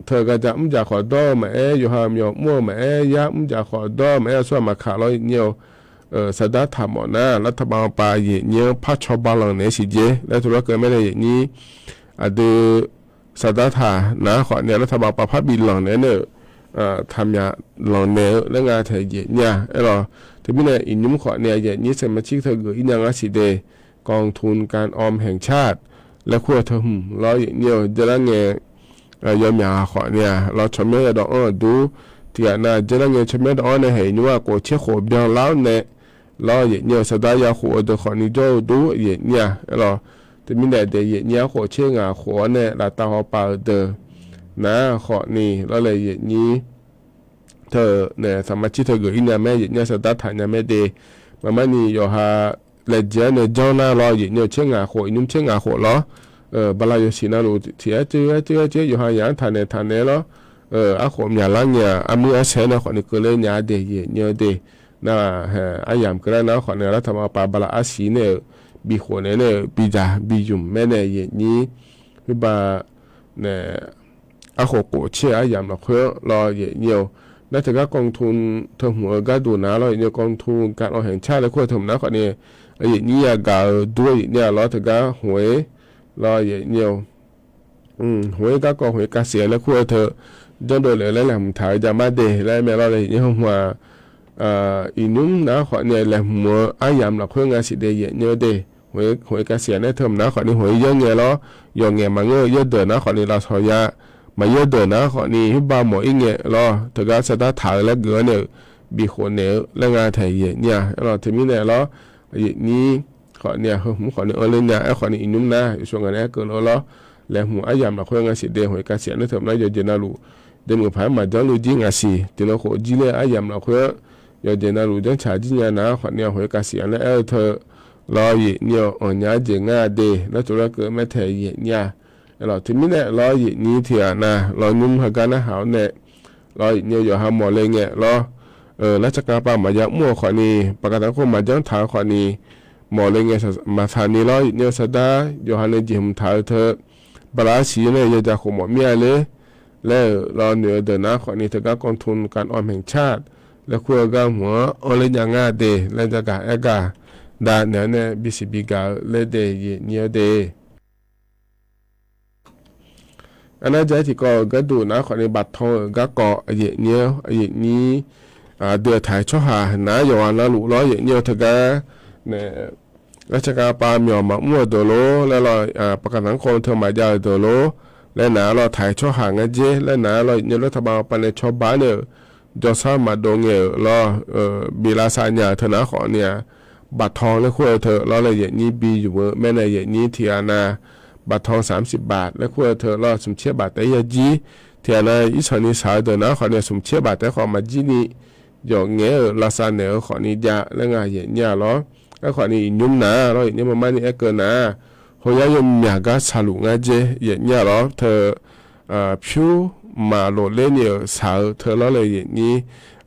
teu ghardzaq mrjaq khawf dawr-eu maqaer, yawqha myawq mr-eu maqaer, yar mrjaq khawf dawr-eu maqaer, aqsur aqmaqkaq lawr yaeq nyir-eu sardar taqmawf nar รัฐบาล hawpar yaeq nyir-anr par cawba lanq naeq-aer siqjer laer teulof-aer keuv mae nae yaeq nyir aqdui sardar taq nar khawfni-aq รัฐบาล hawpar par bif lanq naeq-aer nae-euq taqmyaq lanq naeq-eu laer nga taeq yaeq nyir-a. Aerlawq Teumirnae iqnymr khawfni-aq, yaeqnyir สมาชิก teugeuf-ir nya ngar siq de, กองทุนการออมแห่งชาติ laer kur-eu teu hmq lawr, yaeqnyir-eu jawrlar ngae yawmyaq khawfni-aq lawr, tsawrmyanr yadawv anr-eu dur. Tiqghaq nav jawrlar ngae tsawrmyanr dawv anr nae haeq nymr-aq khof tser khof byanlar-awr nae lawr, yaeqnyir-eu sardar ya khof-eu deuq khawfni jawr-eu dur, yaeqnyir-aq aerlawq. Teumirnae daef yaeqnyir-aq khof tser ngaq khof-awr nae laftav hawpav-euq deuq nar khawfni lawr laer yaeqnyir teu nae สมาชิก teugeuf-ir nya mae, yaeqnyir-aq sardar taq nya mae de. Maqmarni yawqha laejae-anr nae janr nar lawr, yaeqnyir-eu tser ngaq khof, iqnymr tser ngaq khof lawr, bala yawsiq navluf tiq-aer tser-aer tser-aer tser-aer yawqha yaq-anr taqnaeq taqnaeq lawr, arkhof myaqlar ngae-aq armuir arsaer nae khawfni keuvle nya de, yaeqnyir-eu de. Nar-aq, aryamq keuvlar nar khawfni aqlaf taqma pav bala arsiq nae-euq bikhof naeq nae-euq bidzaq biyumq mae nae yaeqnyir khoerba nae arkhof khof tser aryamq lafkhoer-anr lawr yaeqnyir-eu. Nar teugar กองทุน teu hmq-eu gharduq nar lawr, yaeqnyir-eu กองทุนการออมแห่งชาติ laer kur-eu teu hmq nar khawfni yaeqnyir yagaq-eu dur-eu yaeqnyir-aq lawr, teugar hmq-ir lawr yaeqnyir-eu hmq-ir garkawv hmq-ir kasiq laer kur-eu teu janrdov lef-eu laer laeqhmq taq-eu jama de laer mae lawr laer yaeqnyir heu hmq-aq, iqnymr nar khawfni laeqhmq-eu aryamq lafkhoer nga siq de yaeqnyir-eu de. Hmq-ir kasiq nae teu hmq nar khawfni hmq-ir yaer ngae lawr, yawqngaeq maqngeur-eu yaerdeuq nar khawfni lavsawq ya, maqyaer deuq nar khawfni khoerba mawf-ir ngae lawr, teugar sardar taq-eu laer geuf-awr nae-euq bikhof naeq-eu laer nga taeq yaeqnyir-aq aerlawq. Teumirnae lawr, yaeqnyir khawfni-aq heu hmq khawfni anrler nya aerkhawfni iqnymr nar yawshawr ngaq nae aerkeuv lof-eu lawr, laeqhmq aryamq lafkhoer nga siq de. Hmq-ir kasiq nae teu hmq nar yawqjeq navluf deuq meuq paq-aer maqjanr luf jir ngaq siq, tiqnan khof jir ler aryamq lafkhoer yawqjeq navluf janrtsaq jir nya nar khawfni-aq hmq-ir kasiq-a laer aer-eu teu lawr yaeqnyir-eu anqnya-aer jeq ngar de nar tov larkeuv mae taeq yaeqnyir-aq aerlawq. Teumirnae lawr yaeqnyir tiqghaq nav lawr nymr heugar narhaq-awr nae lawr yaeqnyir-eu yawqha mawqle ngae lawr, lartsaq kavpav maqya mr-euq khawfni, baqkaq taq-anr khov maqjanr taq-eu khawfni, mawqle ngae maqsaqni lawr yaeqnyir-eu sardar yawqha nae jeqhmq taq-eu teu bala arsiq nae yajaq khof mawf mir-a ler laer-euq lawr noeq-eu deuq nar khawfni teugar กองทุนการออมแห่งชาติ laer kur-eu gar hmq-anr anrler nya ngar de laer jagaq aer gaq dav naeq-awr nae bisiq bigaq-eu laer de yaeqnyir-eu de. Arnar jaq-aer tiqkawv-euq gharduq nar khawfni baqtan-euq garkawv yaeqnyir-anr yaeqnyir dui-eu taq-aer tsawrhaq nar yawqghaq navluf lawr yaeqnyir-eu teugar nae lartsaq kavpav myawq maqmr-euq deuq lor laer lawr, baqkaq taq-anr khov teu maqjav-euq deuq lor laer nar lawr taq-aer tsawrhaq ngar jer laer nar lawr yaeqnyir-eu lartaq baqpav nae cawba nae-euq jawrsar maqdov ngae-euq lawr, bi lavsav nya-eu teu nar khawfni-aq baqtan laer kur-eu teu lawr laer yaeqnyir bi yuf-eu mae nae yaeqnyir tiqghaq nav baqtan สามสิบบาท laer kur-eu teu lawr smq tser baf taef-aer ya jir. Tiqghaq nav irsanqni shaq-eu deuq nar khawfni smq tser baf taef-aer khawf maqjir ni yawqngaef-euq lavsav naeq-eu khawfni jav laer nga yaeqnyir-a lawr. Aerkhawfni iqnymr nar lawr yaeqnyir maqmar ni aerkeuv nar, hoyar yawmyaq gar saqluf ngar jer yaeqnyir-a lawr teu pyur maqlof ler ni-euq shaq-eu teu lawr laer yaeqnyir.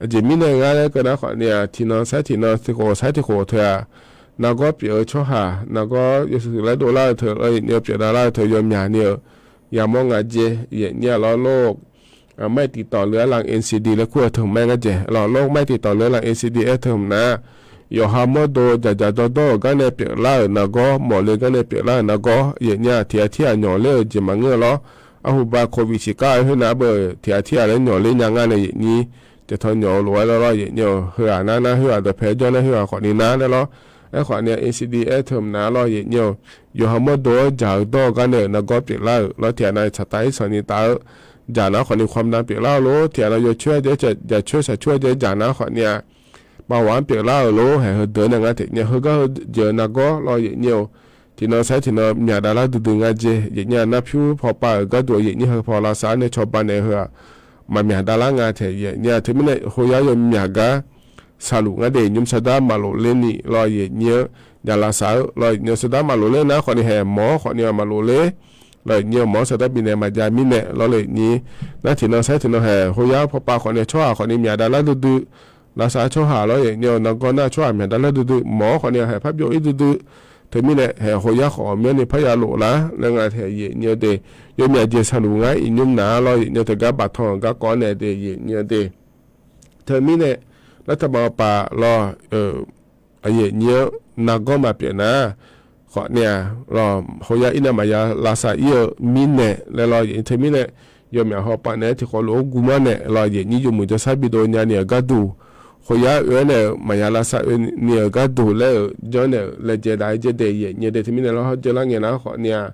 Aqjeq mirnae ngar laer keuv nar khawfni-aq tiqnan sair tiqnan tiqkhof sair tiqkhof teu-aq nargawr pyeuf-eu tsawrhaq nargawr yawshuif laer dovlar-eu teu lawr yaeqnyir pyeufdav lar-eu teu yawmyaq ni-euq yamawr nga jer yaeqnyir-a lawr lor. Mar-iq tiqtawq leu-aer lan N C D laer kur-eu teu hmq-aer ngar jaeq lawr lor. Mar-iq tiqtawq leu-aer lan N C D aer teu hmq nar, yawqha mawrdo dzaqdzaq dawrdawr-euq gar nae pyeuflar-euq nargawr mawfle gar nae pyeuflar-euq nargawr yaeqnyir-aq tiqghaq tir-aq nyawq ler-euq jeq maqngeur-eu lawr. Arhuba โควิดสิบเก้า khoer nar beu tiqghaq tir-aq laer nyawq ler nya ngar nae yaeqnyir tiqtaw nyawq-eu lof-aer lawr lawr yaeqnyir-eu heu-aq nar nar heu-aq dawqpae jawr nar heu-aq khawfni nar laer lawr. Aerkhawfni-aq N C D aer teu hmq nar lawr yaeqnyir-eu yawqha mawrdo-anr dzaq-eu dawr-eu gar nae-euq nargawr pyeuflar-euq lawr tiqghaq nav tsaqtaf irsanqni taf-eu dzaq nar khawfni ความดัน pyeuflar-eu lor. Tiqghaq nav yawcoer-aer jaeq coer shaqcoer-aer jaeq dzaq nar khawfni-aq bawhaq-anr pyeuflar-euq lor. Haeq heudeuq nae ngar taef nya heugar heu jeq-eu nargawr lawr yaeqnyir-eu tiqnan sair tiqnan myaqdav lar duidui ngar jer yaeqnyir-a nar pyur pawpav-euq gharduq yaeqnyir heu paw lavsav-anr nae cawba naeq heu-aq maqmyaq dav lar nga taeq yaeqnyir-a. Teumirnae hoyar yawmyaq gar saqluf ngar de nymr sardar maqlof ler ni lawr yaeqnyir-anr jav lavsav-eu lawr yaeqnyir-eu sardar maqlof ler nar khawfni haeq mawq-awr khawfni-aq maqlof ler lawr yaeqnyir-eu mawq-awr sardar bifnaeq maqjav mirnae lawr laer yaeqnyir nar tiqnan sair tiqnan haeq hoyar pawpav khawfni tsawrhaq khawfni myaqdav lar duidui lavsav tsawrhaq lawr yaeqnyir-eu nargawr nar tsawrhaq myaqdav lar duidui mawq-awr khawfni haeq parbyov-ir duidui. Teumirnae haeq hoyar khawf myanrni parya lof lar laer nga taeq yaeqnyir-eu de. Yawmyaq jeq saqluf ngar iqnymr nar lawr yaeqnyir-eu teugar baqtan-euq garkawv-anr nae de yaeqnyir-eu de. Teumirnae lartaq baqpav lawr yaeqnyir-anr nargawr maqpyeuf nar khawfni-aq lawr hoyar irnav maqya lavsav-ir-eu mirnae laer lawr yaeqnyir teumirnae yawmyaq hawpav naeq-aer tiqkhawf lof-aer guv mar naeq lawr yaeqnyir yawmuiq jawrshar bidov nya ni-euq garduq khof yar oe-aer naeq-euq maqya lavsav oe ni-euq gharduq laer-euq janrnaeq-euq laejae daq-aer jaer daeq yaeq nyi-eu dae teumirnae lawr hawr jeurlar ngae nar khawf ni-aq,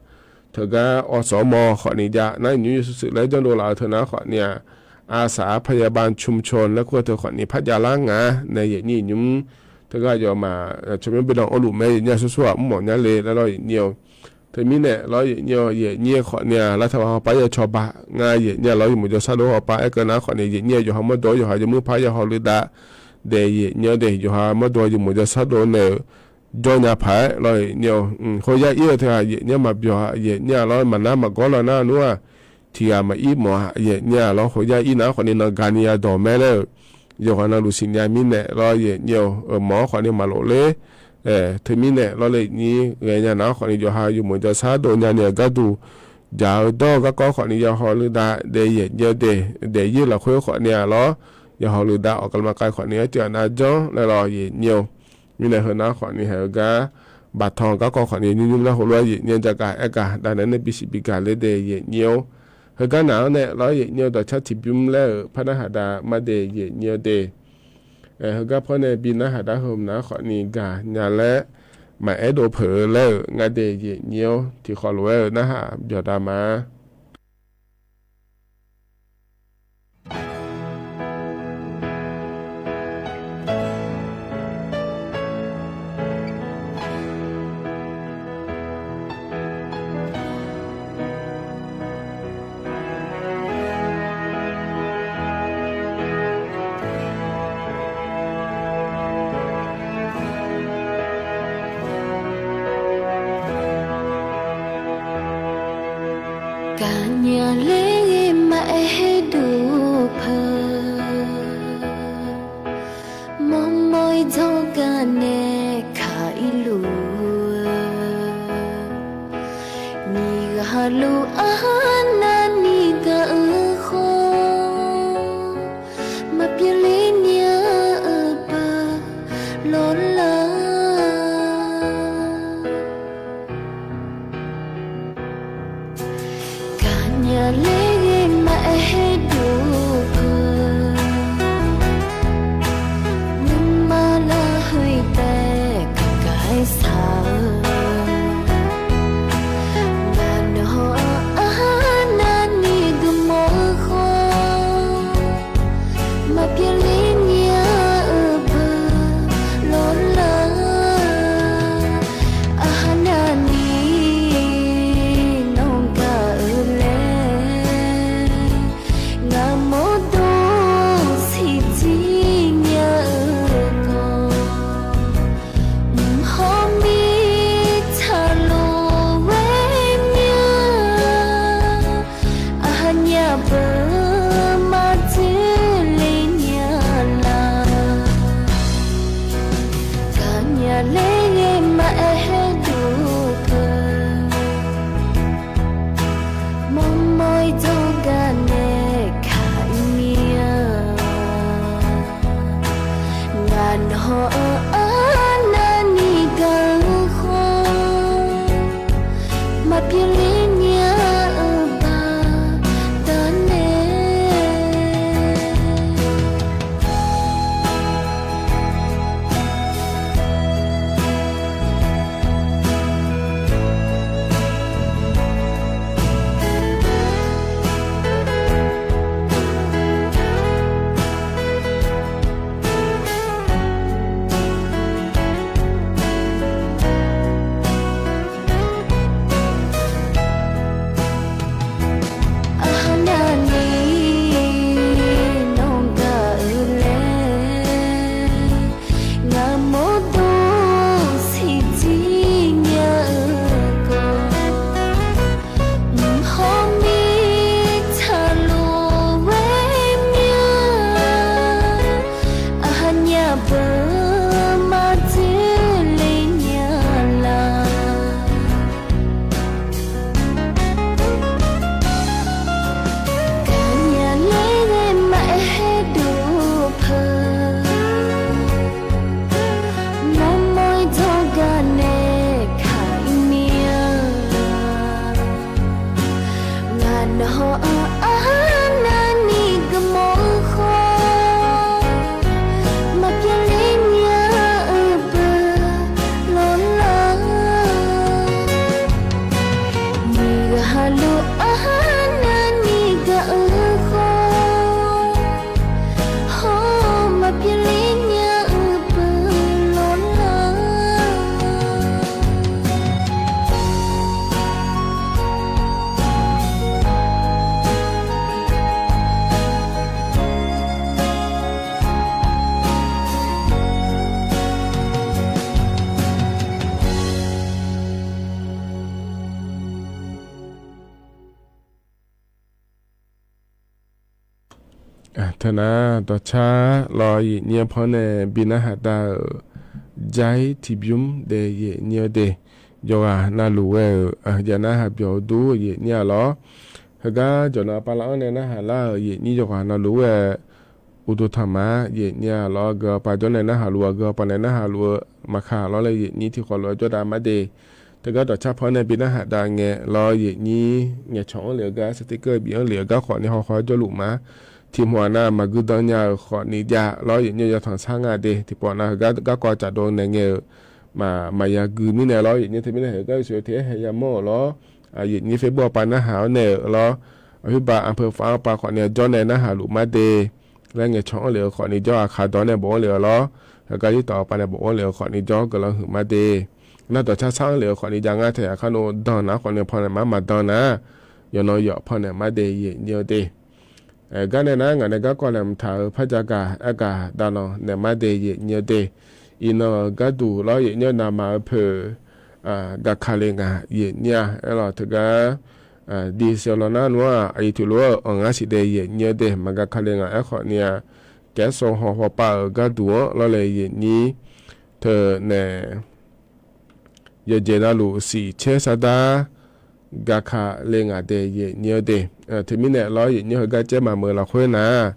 teugar awsawq-awr mawr khawf ni jav nar nymr yawshuif shuif laer janrdov laf-eu teu nar khawf ni-aq, aqsaq-ar paya ban cmcaw laer kur-eu teu khawf ni par javlar nga nae yaeq nyi nymr. Teugar aqyawfmaf tsawrmyanr beudan awrluf mae yaeq nyi-a smr smr-aq mr mawf nya le laer lawr yaeq nyi-eu. Teumirnae lawr yaeq nyi-eu yaeq nyi-eu khawf ni-aq lavtaq ba hawpar ya cawba nga yaeq nyi-a lawr yawmuiq jawrshar dov hawpar aer keuv nar khawf ni yaeq nyi-a yawqha mawrdo-awr yawqha yawmuiq par ya haw ludav daeq yaeq nyi-eu dae yawqha mawrdo-awr yawmuiq jawrshar dov naeq-euq jawr nya paq-aer lawr yaeq nyi-eu. Khoer yar ir-eu teu-aq yaeq nyi-a maqbyawq yaeq nyi-a lawr maqnar maqgawr law nar nmr-aq tiq ghaq maqir mawf-a yaeq nyi-a lawr khoer yar ir nar khawf ni nan gaqni yadawq mae laer-euq yawqghaq navluf siqnya mirnae lawr yaeq nyi-eu. Mawf-anr khawf ni maqlof ler. Teumirnae lawr le nyir ghaenya nar khawf ni yawqha yawmuiq jawrshar dov nyani-euq gharduq jaq-eu dawr-eu garkawv khawf ni ya haw ludav daeq yaeq nyi-eu dae, daeq yaer lafkhoer khawf ni-aq lawr ya haw ludav awq gaqlaq maqkhav khawf ni arcuiv aqnav janr laer lawr yaeq nyi-eu. Mirnae heu nar khawf ni haeq-eu gar baqtan garkawv khawf ni nymr nymr lar heulof-aer yaeq nyi-eu jagaq aer gaq dav naeq-aer nae bisiq biga ler dae yaeq nyi-eu. Heugar naq-anr nae lawr yaeq nyi-eu dawqcar tiqbymr laer-euq par narhaq dav mar dae yaeq nyi-eu dae. Heugar pawr nae bi narhaq dar heu nar khawf ni gaqnya laer maqaer dov peuq-eu laer-euq nga dae yaeq nyi-eu tiqkhawf lof-aer-euq narhaq byawq dav ma. Gaqnya ler ghae maqaer duq peuq. Mawrmawr-ir dzawrgaq nae kaq-ir luf-eu, nyiq ghaq luf-anr navni gaq-eu khawf, maqpyeuf ler nya-eu beu lawrlar. Gaqnya ler ghae maqaer duq peuq. Nuima larhoi taef gaq gaq-aer saq-eu, ngaq nawq-anr navni geufmawf-eu khawf, maqpyeuf ler nya-eu beu lawrlar. Aqha navni nawq gaq-eu laer, ngaq mawrdo siqjir nya-eu khawf, mq hawr mirtsaq lof-aer mya, aqha nya beu maqdzoerle nya laf. Gaqnya ler ghae maqaer duq peuq. Mawrmawr-ir dzawrgaq nae kaq-ir mir-a, ngaq nawq-anr navni gaq-eu khawf, maqpyeuf ler nya-eu baqdanae. Teunar dawqcar lawr, yefnyir-anr pannae bi narhaq dav-euq Jair tiqbymr daef yefnyir-eu de. Yawqghaq navluf ghae-euq javnar habyawq dur yefnyir-a lawr. Heugar jawqnan pav lar-anr nae narhaq lar-euq yefnyir yawqghaq navluf ghae-eu uqduq tanqma yefnyir-a lawr. Aqgeu aqpav jawr nae narhaq luf, aqgeu aqpav nae narhaq luf-eu maqkaq lawr laer yefnyir tiqkhawf lof-aer jawrdav mar de. Teugar dawqcar pannae bi narhaq dav ngae lawr, yefnyir ngaeqcawq-anr lef-eu gar, sartir keuv bif-anr lef-eu gar khawfni hawkhaw-aer jawrluf ma. Tiq hmq-aq nav maqgui dan nya-euq khawfni jav lawr, yefnyir yatanq sar nga de. Tiqpawf nav heugar garkawv caqdov naeq ngae-euq maq, maqya gui mirnae lawr, yefnyir teumirnae heugar yawshuif-eu te-aer haeq yamawr-euq lawr. Yefnyir Facebook-anr pav narhaq-awr nae-euq lawr, aqpyurbaq aqpeuq faf-anr pav khawfni jawr nae narhaq luf mar de. Laer ngaeqcawq-anr lef-eu khawfni jawr, aqkaq dawq-anr nae bof-anr lef-eu lawr, heugar yirtawf pav nae bof-anr lef-eu khawfni jawr guiqlanq huiq mar de. Nar dawqcar sar-anr lef-eu khawfni jav ngar taef yaqkar nov dan nar khawfni pannaeq mar, maqdan nar yawqnan yawf pannaeq mar de yefnyir-eu de. Gar nae nar ngaq nae garkawv laeqhmq taq-euq par jagaq aergaq davlanq naeq mar de yefnyir-eu de. Iqnan-euq gharduq lawr yefnyir-eu navmaqha poeq gaqkale ngaq yefnyir-a aerlawq teugar diqsiq law nar nmr-aq aqyuif tiq lof-aer-euq anq ngar siq de yefnyir-eu de. Maqgaqkale ngaq aerkhawfni-a, kaersov haw hawpav-euq gharduq-anr lawrle yefnyir teunaeq yawqjeq navluf siqcaer sardar gaqkale ngaq de yefnyir-eu de. Teumirnae lawr yefnyir heugar caer maqmeuq lafkhoer nar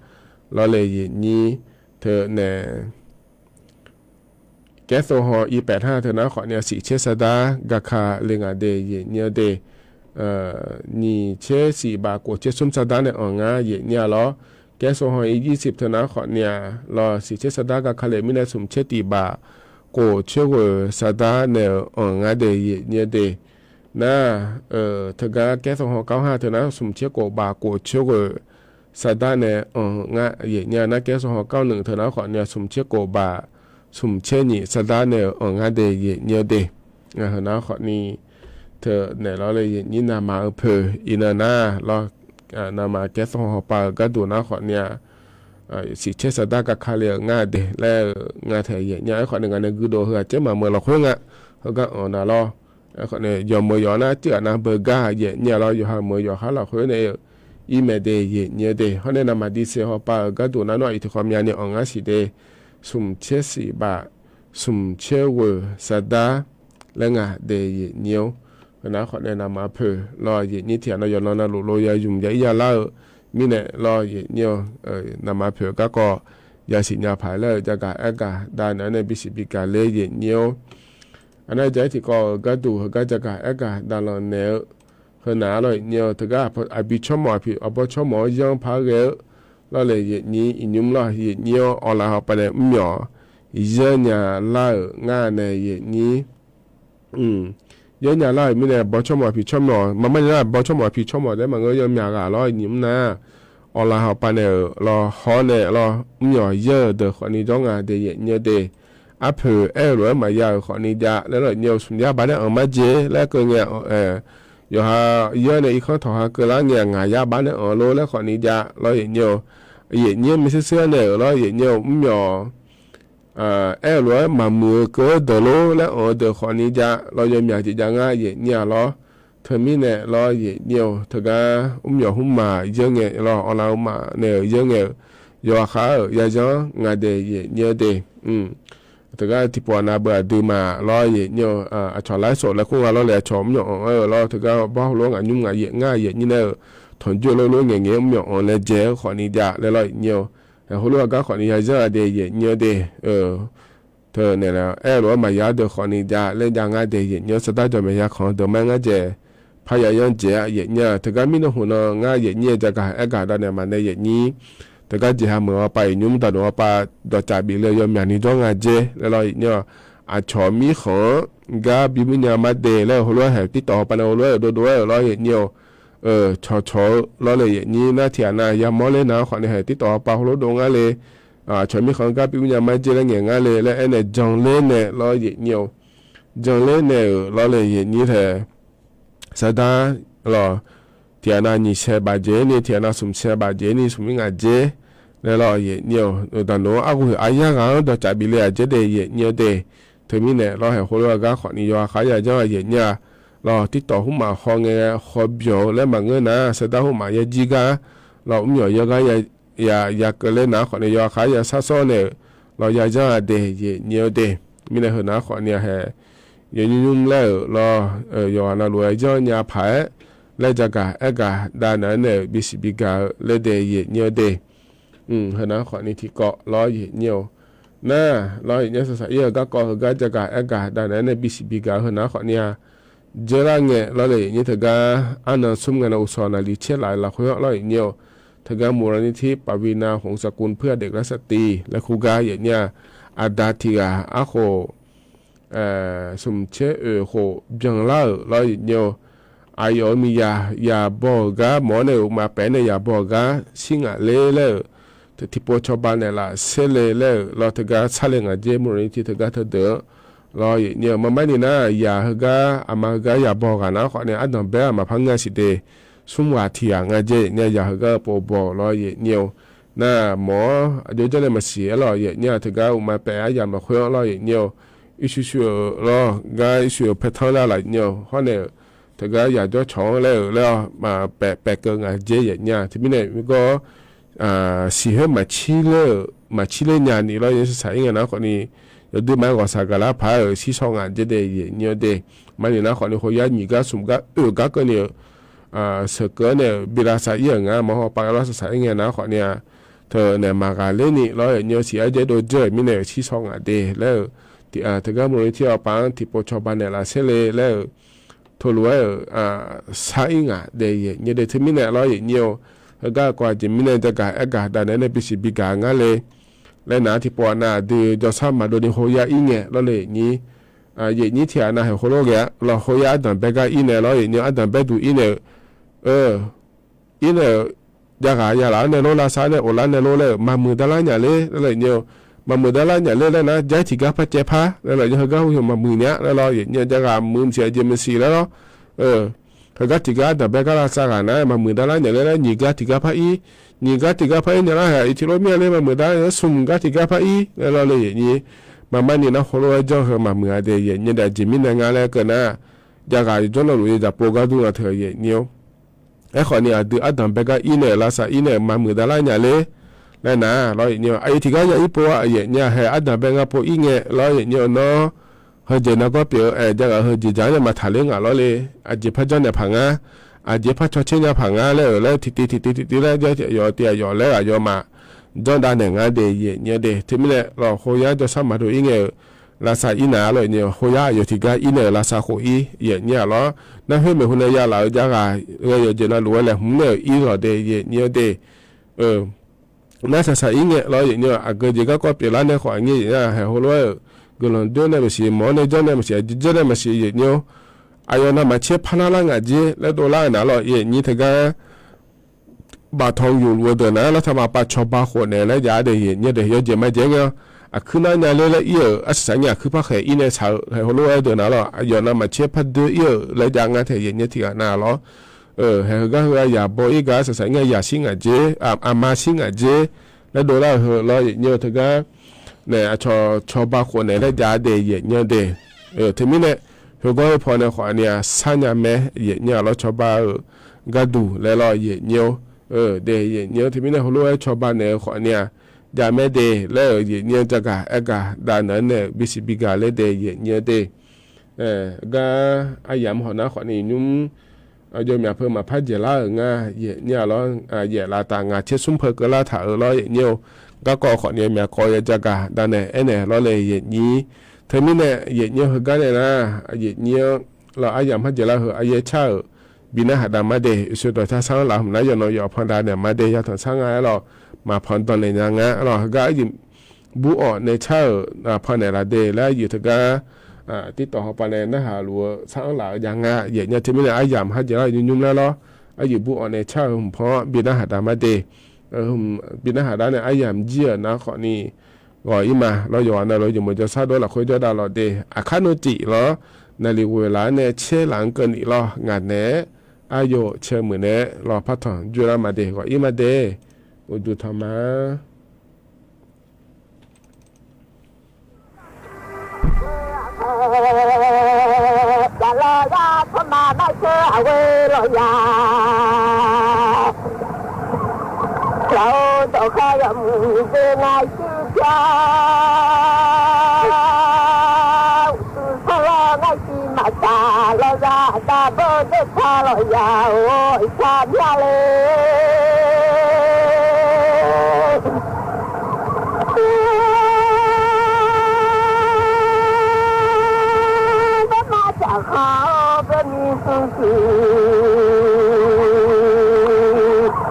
lawrle yefnyir teunaeq kaersov haw irpaef nar teunar khawfni-a siqcaer sardar gaqkale ngaq de yefnyir-eu de. Nyiq caer siq baf kof caer smr sardar nae anq ngar yefnyir-a lawr. Kaersov haw ir yir siq teunar khawfni-a lawr siqcaer sardar gaqkale mirnae smq caer tiq baf kof caer ghoeq sardar nae-euq anq ngar de yefnyir-eu de. Nar teugar kaersov haw kar ha teunar smq caer kof baf kof caer ghoeq sardar nae anq ngar yefnyir-a. Nar kaersov haw kar nui teunar khawfni-a smq caer kof baf smq caer nyiq sardar nae-euq anq ngar de yefnyir-eu de. Heunar khawfni teunaeq lawrle yefnyir navmaqha poeq iqnan nar lawr, navmaqha kaersov haw hawpav-euq gharduq nar khawfni-a siqcaer sardar gaqkale-euq ngar de laer-euq ngar taef yefnyir-a. Aerkhawfni ngaq nae guirdov heu-aq caer maqmeuq lafkhoer nga. Heugar anq na lawr. Aerkhawfni yawmeuq yawq nar tirghaq nav beugar yefnyir-a lawr, yawqha meuq yawqha lafkhoer nae-euq ir mae de yefnyir-eu de. Hawr nae navmaqha diqsiq hawpav-euq gharduq nar nmr aqyuif tiq khawf myavni anq ngar siq de. Smq caer siq baf smq caer ghoeq sardar laer ngaq de yefnyir-or. Heunar khawfni navmaqha poeq lawr yefnyir tiq ghaq nav yawqnan navluf lo ya zmq ya ir ya lar-eu mirnae lawr yefnyir-or. Navmaqha poeq garkawv yasiq nya paq laer-euq jagaq aergaq dav naeq-aer nae bisiq bi gaq ler yefnyir-or. Aqnav jaq-aer tiqkawv-euq gharduq heugar jagaq aergaq davlanq naeq-eu heunar lawr yefnyir-or. Teugar aqbi tsawrmawf aqbawr tsawrmawf-anr yanr par ghae-eu lawrle yefnyir iqnymr lawr yefnyir-or. Awqlaf hawpav nae mrmyawq yanr nya lar-euq ngar nae yefnyir yanr nya lar-euq mirnae bawr tsawrmawq aqpi tsawrmawq maqmar ni nar bawr tsawrmawq aqpi tsawrmawq daef maqngeur yawmyaq ghaq lawr nymr nar, awqlaf hawpav nae-euq lawr hawr nae lawr mrmyawq yanr-euq deuq khawfni jawr nga de yefnyir-eu de. Arpoeq aer-eu lof-aer maqya-euq khawfni jav laer lawr yefnyir-or. Smq yar baf nae anq marjer laer keuv ngae, yawqha yar nae irkanr tawq ha keuvlar ngae ngaq yar baf nae anq lor laer khawfni jav lawr yefnyir-or. Yefnyir maershuir shuir-anr nae-euq lawr yefnyir-or mrmyawq aer-eu lof-aer maqmuiq-eu keuv-eu deuq lor laer anq-eu deuq khawfni jav lawr yawmyaq jeq jav ngar yefnyir-a lawr. Teumirnae lawr yefnyir-or teugar mrmyawq hmrmaf yanr ngae lawr awqlaf hmrmaf nae-euq yanr ngae-euq yawqha khar-euq yayanr nga de yefnyir-eu de. Teugar tiqpov aqnav beu aqdui ma lawr yefnyir-or. Aqcawq laer sof laer kur nga lawr le aqcawq mrmyawq anq-aer-eu lawr teugar bawr heulof ngaq nymr ngaq yaef ngar yefnyir nae-euq tanqjoer lor lor ngaeq ngaeq mrmyawq anq nae dzaeq-eu khawfni jav laer lawr yefnyir-or. Heulof-aer gar khawfni yayanr-a de yefnyir-eu de. Teunaeq aer-eu lof-aer maqya deuq khawfni jav laer jav ngar de yefnyir-or. Sardar jawqmyaq ya khanq-eu deuq mar ngar dzaeq par yayanr dzaeq-a yefnyir-a. Teugar mirnae hmq nan ngar yefnyir-eu jagaq aergaq dav naeq maqnae yefnyir teugar jeqha meuq hawpav iqnymr daqdov hawpav dawqcaf bif le yawmyaq ni jawr nga jer laer lawr yefnyir-or. Aqcawq mirkhanq-anr gar bimur nya mar de laer-eu heulof-aer haeq tirtawq hawpav nae heulof-aer-euq dovdov-aer-euq lawr yefnyir-or. Cawqcawq-eu lawr le yefnyir nar tiq ghaq nav yamawr ler nav khawfni haeq tirtawq hawpav heulof dov ngar le. Aqcawq mirkhanq-anr gar bimur nya mar jer laer ngaeq ngar le laer aernaeq jan ler nae lawr yefnyir-or. Jan ler nae-euq lawr le yefnyir tae sardar lawr tiq ghaq nav nyiq saeq baf jeq ni tiq ghaq nav smq saeq baf jeq ni smq ir ngaq jer laer lawr yefnyir-or. Daqnoq-anr arghoeq aryar ghaq-anr dawqcaf bif le-aq jer de yefnyir-eu de. Teumirnae lawr haeq heulof-aer gar khawfni yawqha khar yajanr-a yefnyir-a. Lawr tirtawq hmrmaf haw ngae haw byawq-eu laer maqngeur nar sardar hmrmaf yajir gar lawr mrmyawq yar gar ya ya, ya keuvler nar khawfni yawqha khar ya shar sawr naeq-euq lawq ya janr-a de yaeq nyae-eu de. Mirnae heu nar khawfni-a hae, yawnymr nymr laer-euq lawr, yawqghaq navluf-aer janr nya paq-aer laer jagaq aergaq dav naeq-aer nae-euq bisiq bigaq-eu laer de yaeq nyae-eu de. Heu nar khawfni tiqkawv lawr yaeq nyae-eu nar lawr yaeq nyae saqsaq ir-eu garkawv heugar jagaq aergaq dav naeq-aer nae bisiq bigaq-eu heu nar khawfni-a, dzeurlar ngae lawr le yaeq nyae teugar arnan smr ngae nae uqsawq naqli caer laf-eu lafkhoer-anr lawr yaeq nyae-eu, teugar muq ranni tir paqvi nav khmq saqkun puir-a deq gar saqtiv laer khoergar yaeq nyae-a, aqda tiq ghaq arkhof smq caer oeq khof byanlar-euq lawr yaeq nyae-eu, aqyawf-euq miqyaq yaqbaw-euq gar mawr-awr nae uqmav paef-aer nae yaqbaw-euq gar shir ngaq ler laer-euq, tiqpov cawba naeqlaf serle laer-euq lawr teugar sarle ngaq dzer muq ranni tir teugar teudeuq-anr lawr yaeq nyae-eu. Marmarni nar yaq heugar aqma heugar yaqbaw ghaq nar khawfni ardanq bae-aer maqpar nga siq de. Smr ghaq tiq ghaq nga dzer yaeq nyae yaq heugar-eu pov baw lawr yaeq nyae-eu. Nar mawr-awr aqjox janr nae maqsiq aer lawr yaeq nyae-a teugar uqmav paef aryamq lafkhoer-anr lawr yaeq nyae-eu. Irshuir shuir-euq lawr gar irshuir-euq paertanr lar laf nyae-eu hawr nae-euq teugar yaq jawr cawq-anr laer-euq laer-awr paef paef keuv ngaq dzer yaeq nyae-a. Teumirnae mirgawr siqkhoer maqcir ler-euq maqcir ler nya ni lawr yaeq nyae saqsaq ir ngae nar khawfni yawdoer ma-aer ghawqshaq gaqlar paq-aer-euq shir shaw ngaq dzer de yaeq nyae-eu de. Marni nar khawfni khoyar nyiq gar smq gar oeq gar keuvni-euq sheuqkeuv-anr nae-euq bi lavsav ir-euq nga mawr hawpav-aer lawr saqsaq ir ngae nar khawfni-a, teunaeq maqghaq lerni lawr yaeq nyae-eu siq-aer dzaerdov dzeur-euq mirnae-euq shir shaw ngaq de laer-euq, teugar muq ranni tir ghawqpav-anr tiqpov cawba naeqlaf serle laer-euq, teulof-aer-euq sar ir ngaq de yaeq nyae de. Teumirnae lawr yaeq nyae-eu, heugar-eu kawv-aq jeq mirnae jagaq aergaq dav naeq-aer nae bisiq bigaq ngar le laer nar tiqpov-aq nav aqdui jawrshar maqdov ni khoyar ir ngae lawr le yaeq nyir. Yaeq nyir tiq ghaq nav haeq khoerlof ghae-a lawr khoyar ardanq bae gar ir nae lawr yaeq nyae ardanq bae duq ir nae-eu, ir nae-euq jav ghaq ya laf-anr nae lor lavsav nae of lar nae lor laer-euq maqmuiq darlar nya ler laer lawr yaeq nyae-eu. Maqmuiq darlar nya ler laer nar jav-ir tiqgar par caev par laer lawr yaeq nyae heugar hu yawq maqmuiq nya laer lawr yaeq nyae jav ghaq muiq maqsiq aqjeq maqsiq laer lawr. Heugar tiqgar ardanq bae gar lavsav ghaq nar maqmuiq darlar nya ler laer nyiq gar tiqgar par ir. Nyiq gar tiqgar par ir nya lar haeq iq tiq lof mir-a ler maqmuiq darlar nya ler smq gar tiqgar par ir laer lawr le yaeq nyae. Maqmarni nar khoerlof-aer janr heu maqmuiq-a de yaeq nyae de aqjeq mirnae nga laer keuv nar, jav ghaq yawjawr navluf-eu zaqpov gar dur nga teu yaeq nyae-awr. Aerkhawfni aqdui ardanq bae gar ir nae-euq lavsav ir nae-euq maqmuiq darlar nya ler laer nar lawr yaeq nyae-eu aqyuif tiqgar ya ir pov-a yaeq nyae haeq ardanq bae ngar pov ir ngae lawr yaeq nyae-eu nawr, heujeq nargawr pyeuf-eu aer jav ghaq heujeq dzaq-anr nae maqtaq ler ngaq lawr le. Aqjeq par janr naeq paq ngar, aqjeq par cawtser nya paq ngar laer-euq laer tiqtiv tiqtiv tiqtiv laer jav tiq aqyawf tiq aqyawf laer ghaq yawmaf janr dav naeq ngar de yaeq nyae de. Teumirnae lawr khoyar jawrshar maqdov ir ngae-euq lavsav ir nar lawr yaeq nyae khoyar aqyawf tiqgar ir nae-euq lavsav khof ir yaeq nyae-a lawr. Narkhoer maeqhu nae ya laf-eu jav ghaq ghae yawqjeq navluf-aer laeqhmq nae-euq ir lawq de yaeq nyae de. Nar saqsaq ir ngae lawr yaeq nyae-eu aqgeu jeq garkawv pyeuflar nae khawf aqnyir yaeq nyae haeq heulof-aer-euq guiqlanq doer nae maqsiq mawr nae janr nae maqsiq aqjeq dzer nae maqsiq yaeq nyae-awr, aqyawf navmaqtser par nar lar ngaq dzer laer dovlar-eu nar lawr yaeq nyae teugar baftanq yufluf-eu deuq nar lartaq maqpav cawba khof naeq laer jav-a de yaeq nyae de yawjeq maqjaeq ngae-awr, aqkuir nar nya ler laer ir-euq arsaq saq ngae aqkuir par khaeq ir nae shaq-eu haeq heulof-aer deuq nar lawr aqyawf navmaqtser par doer ir-euq laer jav ngar taeq yaeq nyae tiq ghaq nav lawr. Haeq heugar heu-a yaq baw ir gar saq saq ngae yaq shir ngaq dzer, aqma shir ngaq dzer laer dovlar-euq heu lawr yaeq nyae-eu teugar nae aqcawq cawba khof naeq laer jav-a de yaeq nyae de. Teumirnae heugar-eu paw nae khawf aqni-a sar nya mae yaeq nyae-a lawr cawba-euq garduq laer lawr yaeq nyae-awr de yaeq nyae-awr teumirnae heulof-aer cawba naeq-eu khawf aqni-a jav mae de laer-euq yaeq nyae jav gaq aer gaq dav naeq-aer nae-euq bisiq bigaq laer de yaeq nyae de. Gar aryamq hawq nar khawfni nymr aqjox myaq peu maqpar dzaeqlar-euq nga yaeq nyae-a lawr, yaeq laftaf ngaq tser smr peu keuvlar taq-euq lawr yaeq nyae-eu garkawv khawfni myaq kawv ya jav gaq dav naeq aer naeq lawr le yaeq nyae. Teumirnae yaeq nyae heugar nae nar yaeq nyae-anr lawr aryamq har dzaeqlar heu aryaer car-euq bi narhaq dav ma de. Uqshoe dawqtar sar-anr laf hmq nar yawqnan yawf panq dav naeq ma de yatanq sar nga aer lawr maqpanq danqnaeq nya nga lawr heugar aryiq bur awq nae car-euq panq naeq laf de laer aryiq teugar tirtawq hawpav nae narhaq luf-eu sar-anr laf-eu jav nga yaeq nyae teumirnae aryamq har dzaeqlar nymr nymr laer lawr aryiq bur awq nae car-euq hmq panq-anr bi narhaq dav ma de. Bi narhaq dav nae aryamq jir-euq nar khawfni ghawq ir ma lawr yawqghaq navluf-eu jeq meuq jawrshar dov lafkhoer jawr dav lawq de. Aqkar nmr tif lawr naqliq ghoeq laf-anr nae caer laf-anr keuvni lawr ngaq naeq-aer aryawf cae muiq naeq-aer lawr partanq joerlar ma de ghawq ir ma de. Uqduq tanq ma. Yaqlawq yar tsawrma nar sheu aqghoe lawq ya. Lawq-eu dawq Kar yawmuiq deuq ngaq shir pyar, uqduq sanrlawr ngar shiq maqtaq lawqza aqda bawr deuq taq lawqya-or iqshaq mya le. Dawrma jaqkhanq-awr bawrni smr siq,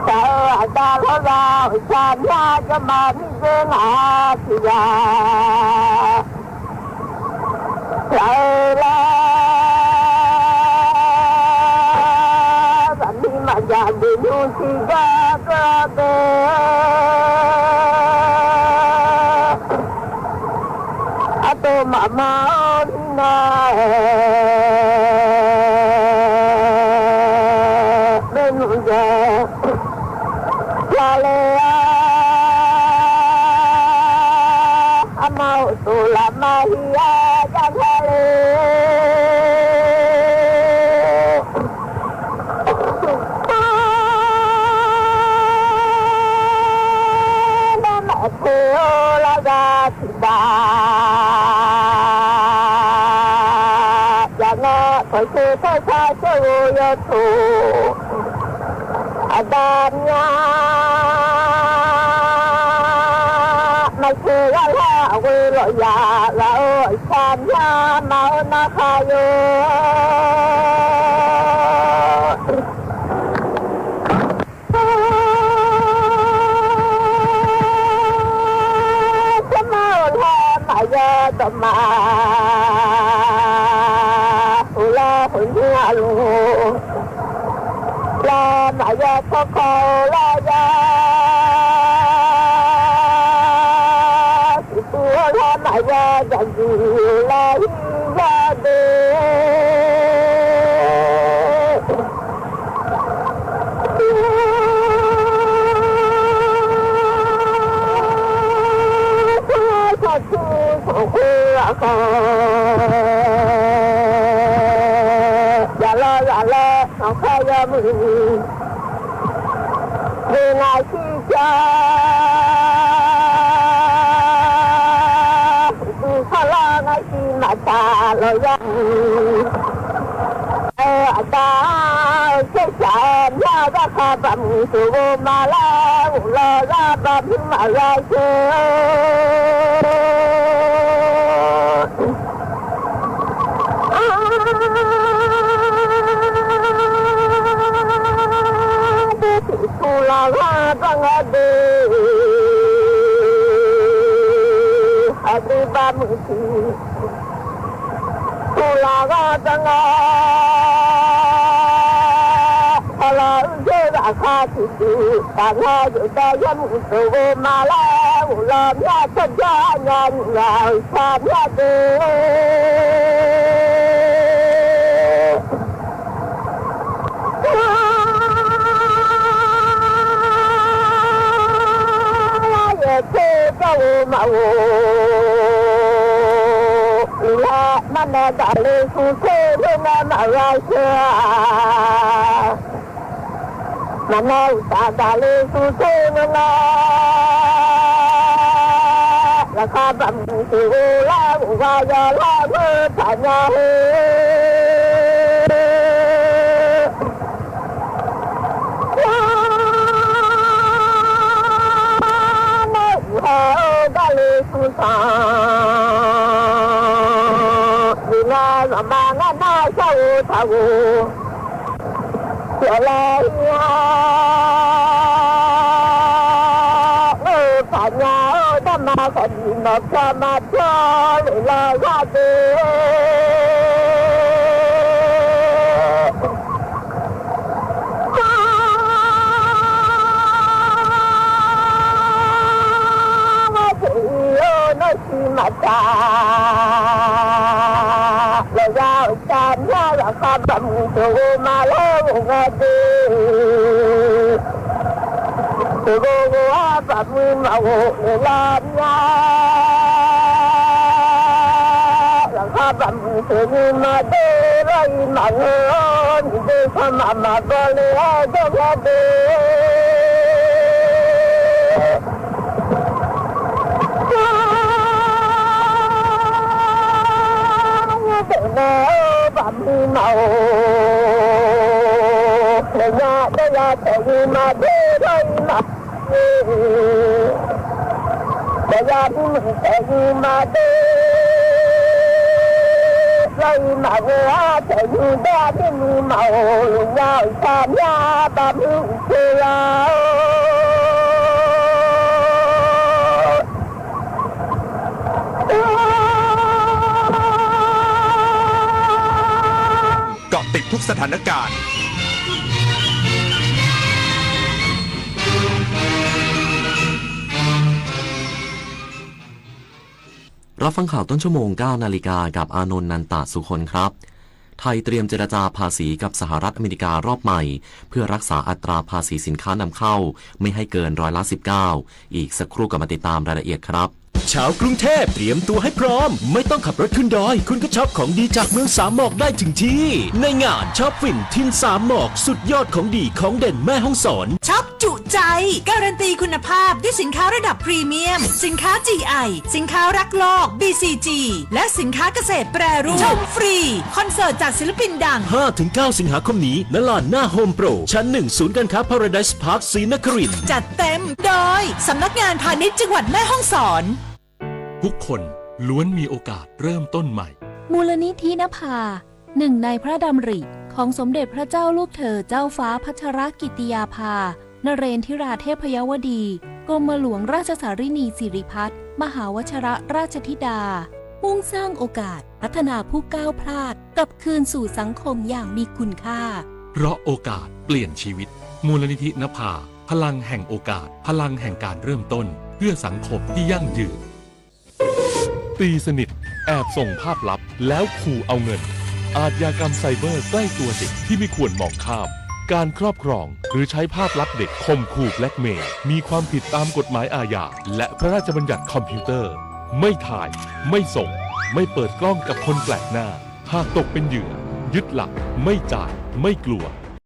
taq-eu aqda lawqza iqshaq mya jawrma miqdzer ngaq tiq ghaq. Lar-eu lar, zaqmiq maqjaq geuf nymr tiqgar geur-a bae. Ardov mafma-awr mirnav-aer, maernmr dzae. Yale-ar, arma uqduq lafma hir-ar jar nga le. Narmaf teu-awr lavzaq tiqdaq, yaqngae kawqshe tarsar shawr-eu yawtoq, aqda mya maqseuq lar lar-aq ghoe lawqya ghaq-eu iqshaq mya ma-awr narkhav yo. Tsawrmar-euq lar maqya dawqma, uqlar khoeqnymr aqluf lar maqya tsawrkawv-eu lar ya, siqtuv-awr lar maqya jaqjuq lar hir ya de. Sanqtuv sanqkhoer aqkhanq, zaqlawr zaqlaer sanqkhaer yawmuiq, deuq ngaq shir pyar, uqduq sanrlawr ngar shiq maqtaq lawqya. Aqda tsershaq-aer myar zarkhav baqmuiq sheuqghov ma lar, ghof lawq lar baqmuiq maqgha sheu. Aqda tiqtuq lafghar bar nga de, aqdui baqmuiq tiq tuq lafghar bar nga. Aqlaf uiqdzer zaqkhav tiqduq taf nga, yawqda yawmuiq sheuqghov ma lar, ghof lawq myar tsawrjawr nya nyiq ghaq-euq shar myar de. Lar yaeq tser jawr-eu maqghof, uqlar marnae daqle smr tser khoerngae maqgha sheu-aq. Maqnav uqtaf daqle smr tser khoerngae, laqkhaq baqmuiq sheuqghov lar ghof gha yaw lar khoer taqnya heu. Nar uqha-eu daqle smr tanq, uqna zanqma ngar nar shar-eu taqghof. Pyeuflar-ir-a, nar-eu paqnya-awr darma khawf bif nawq pyawq maqpyawq lef lar ghar de. Nar siq maqtaq, lawqya-euq shar myar laqkhaq baqmuiq sheuqghov ma lar ghof ngae de. Sheuqghov ghof-ar baqmuiq maqghof lef lar mya. Laqkhaq baqmuiq sheuqghov ma de, lar-iq maqngeur-awr miqdzer sanqmaq maqbaw le-aer jawr ngae de. Baqmuiq maf-or, maeqnya dawrya taeq-eu ma de lawr-ir ma. Taeqya bimuiq taeq-eu ma de lawr-ir ma ghoe-ar taeq-eu dawr-a bimuiq maf-or, luf nya-euq sar myav baqmuiq uqteuv ya-or. เกาะติดทุกสถานการณ์ รับฟังข่าวต้นชั่วโมง เก้านาฬิกา กับอานนท์ นันตะสุคนครับ ไทยเตรียมเจรจาภาษีกับสหรัฐอเมริการอบใหม่ เพื่อรักษาอัตราภาษีสินค้านำเข้าไม่ให้เกินร้อยละสิบเก้า อีกสักครู่กลับมาติดตามรายละเอียดครับ ชาวกรุงเทพเตรียมตัวให้พร้อม ไม่ต้องขับรถขึ้นดอย คุณก็ช็อปของดีจากเมืองสามหมอกได้ถึงที่ ในงานช็อปฟินถิ่นสามหมอก สุดยอดของดีของเด่นแม่ฮ่องสอน ช็อปจุใจ การันตีคุณภาพด้วยสินค้าระดับพรีเมียม สินค้า จีไอ สินค้ารักโลก บีซีจี และสินค้าเกษตรแปรรูป ชมฟรี คอนเสิร์ตจากศิลปินดัง ห้าถึงเก้า สิงหาคมนี้ ณ ลานหน้าโฮมโปร ชั้นหนึ่ง ศูนย์การค้าพาราไดซ์พาร์คศรีนครินทร์ จัดเต็มโดย สำนักงานพาณิชย์จังหวัดแม่ฮ่องสอน ทุกคนล้วนมีโอกาสเริ่มต้นใหม่ มูลนิธินภา หนึ่งในพระดำริของสมเด็จพระเจ้าลูกเธอเจ้าฟ้าพัชรกิติยาภา นเรนทิราเทพยวดี กรมหลวงราชสารินีสิริพัฒน์ มหาวชิรราชธิดา มุ่งสร้างโอกาสพัฒนาผู้ก้าวพลาดกลับคืนสู่สังคมอย่างมีคุณค่า เพราะโอกาสเปลี่ยนชีวิต มูลนิธินภา พลังแห่งโอกาส พลังแห่งการเริ่มต้น เพื่อสังคมที่ยั่งยืน ตีสนิท แอบส่งภาพลับ แล้วขู่เอาเงิน อาชญากรรมไซเบอร์ใกล้ตัวเด็กที่ไม่ควรมองข้าม การครอบครอง หรือใช้ภาพลับเด็กข่มขู่แบล็กเมย์ มีความผิดตามกฎหมายอาญา และพระราชบัญญัติคอมพิวเตอร์ ไม่ถ่าย ไม่ส่ง ไม่เปิดกล้องกับคนแปลกหน้า หากตกเป็นเหยื่อ ยึดหลัก ไม่จ่าย ไม่กลัว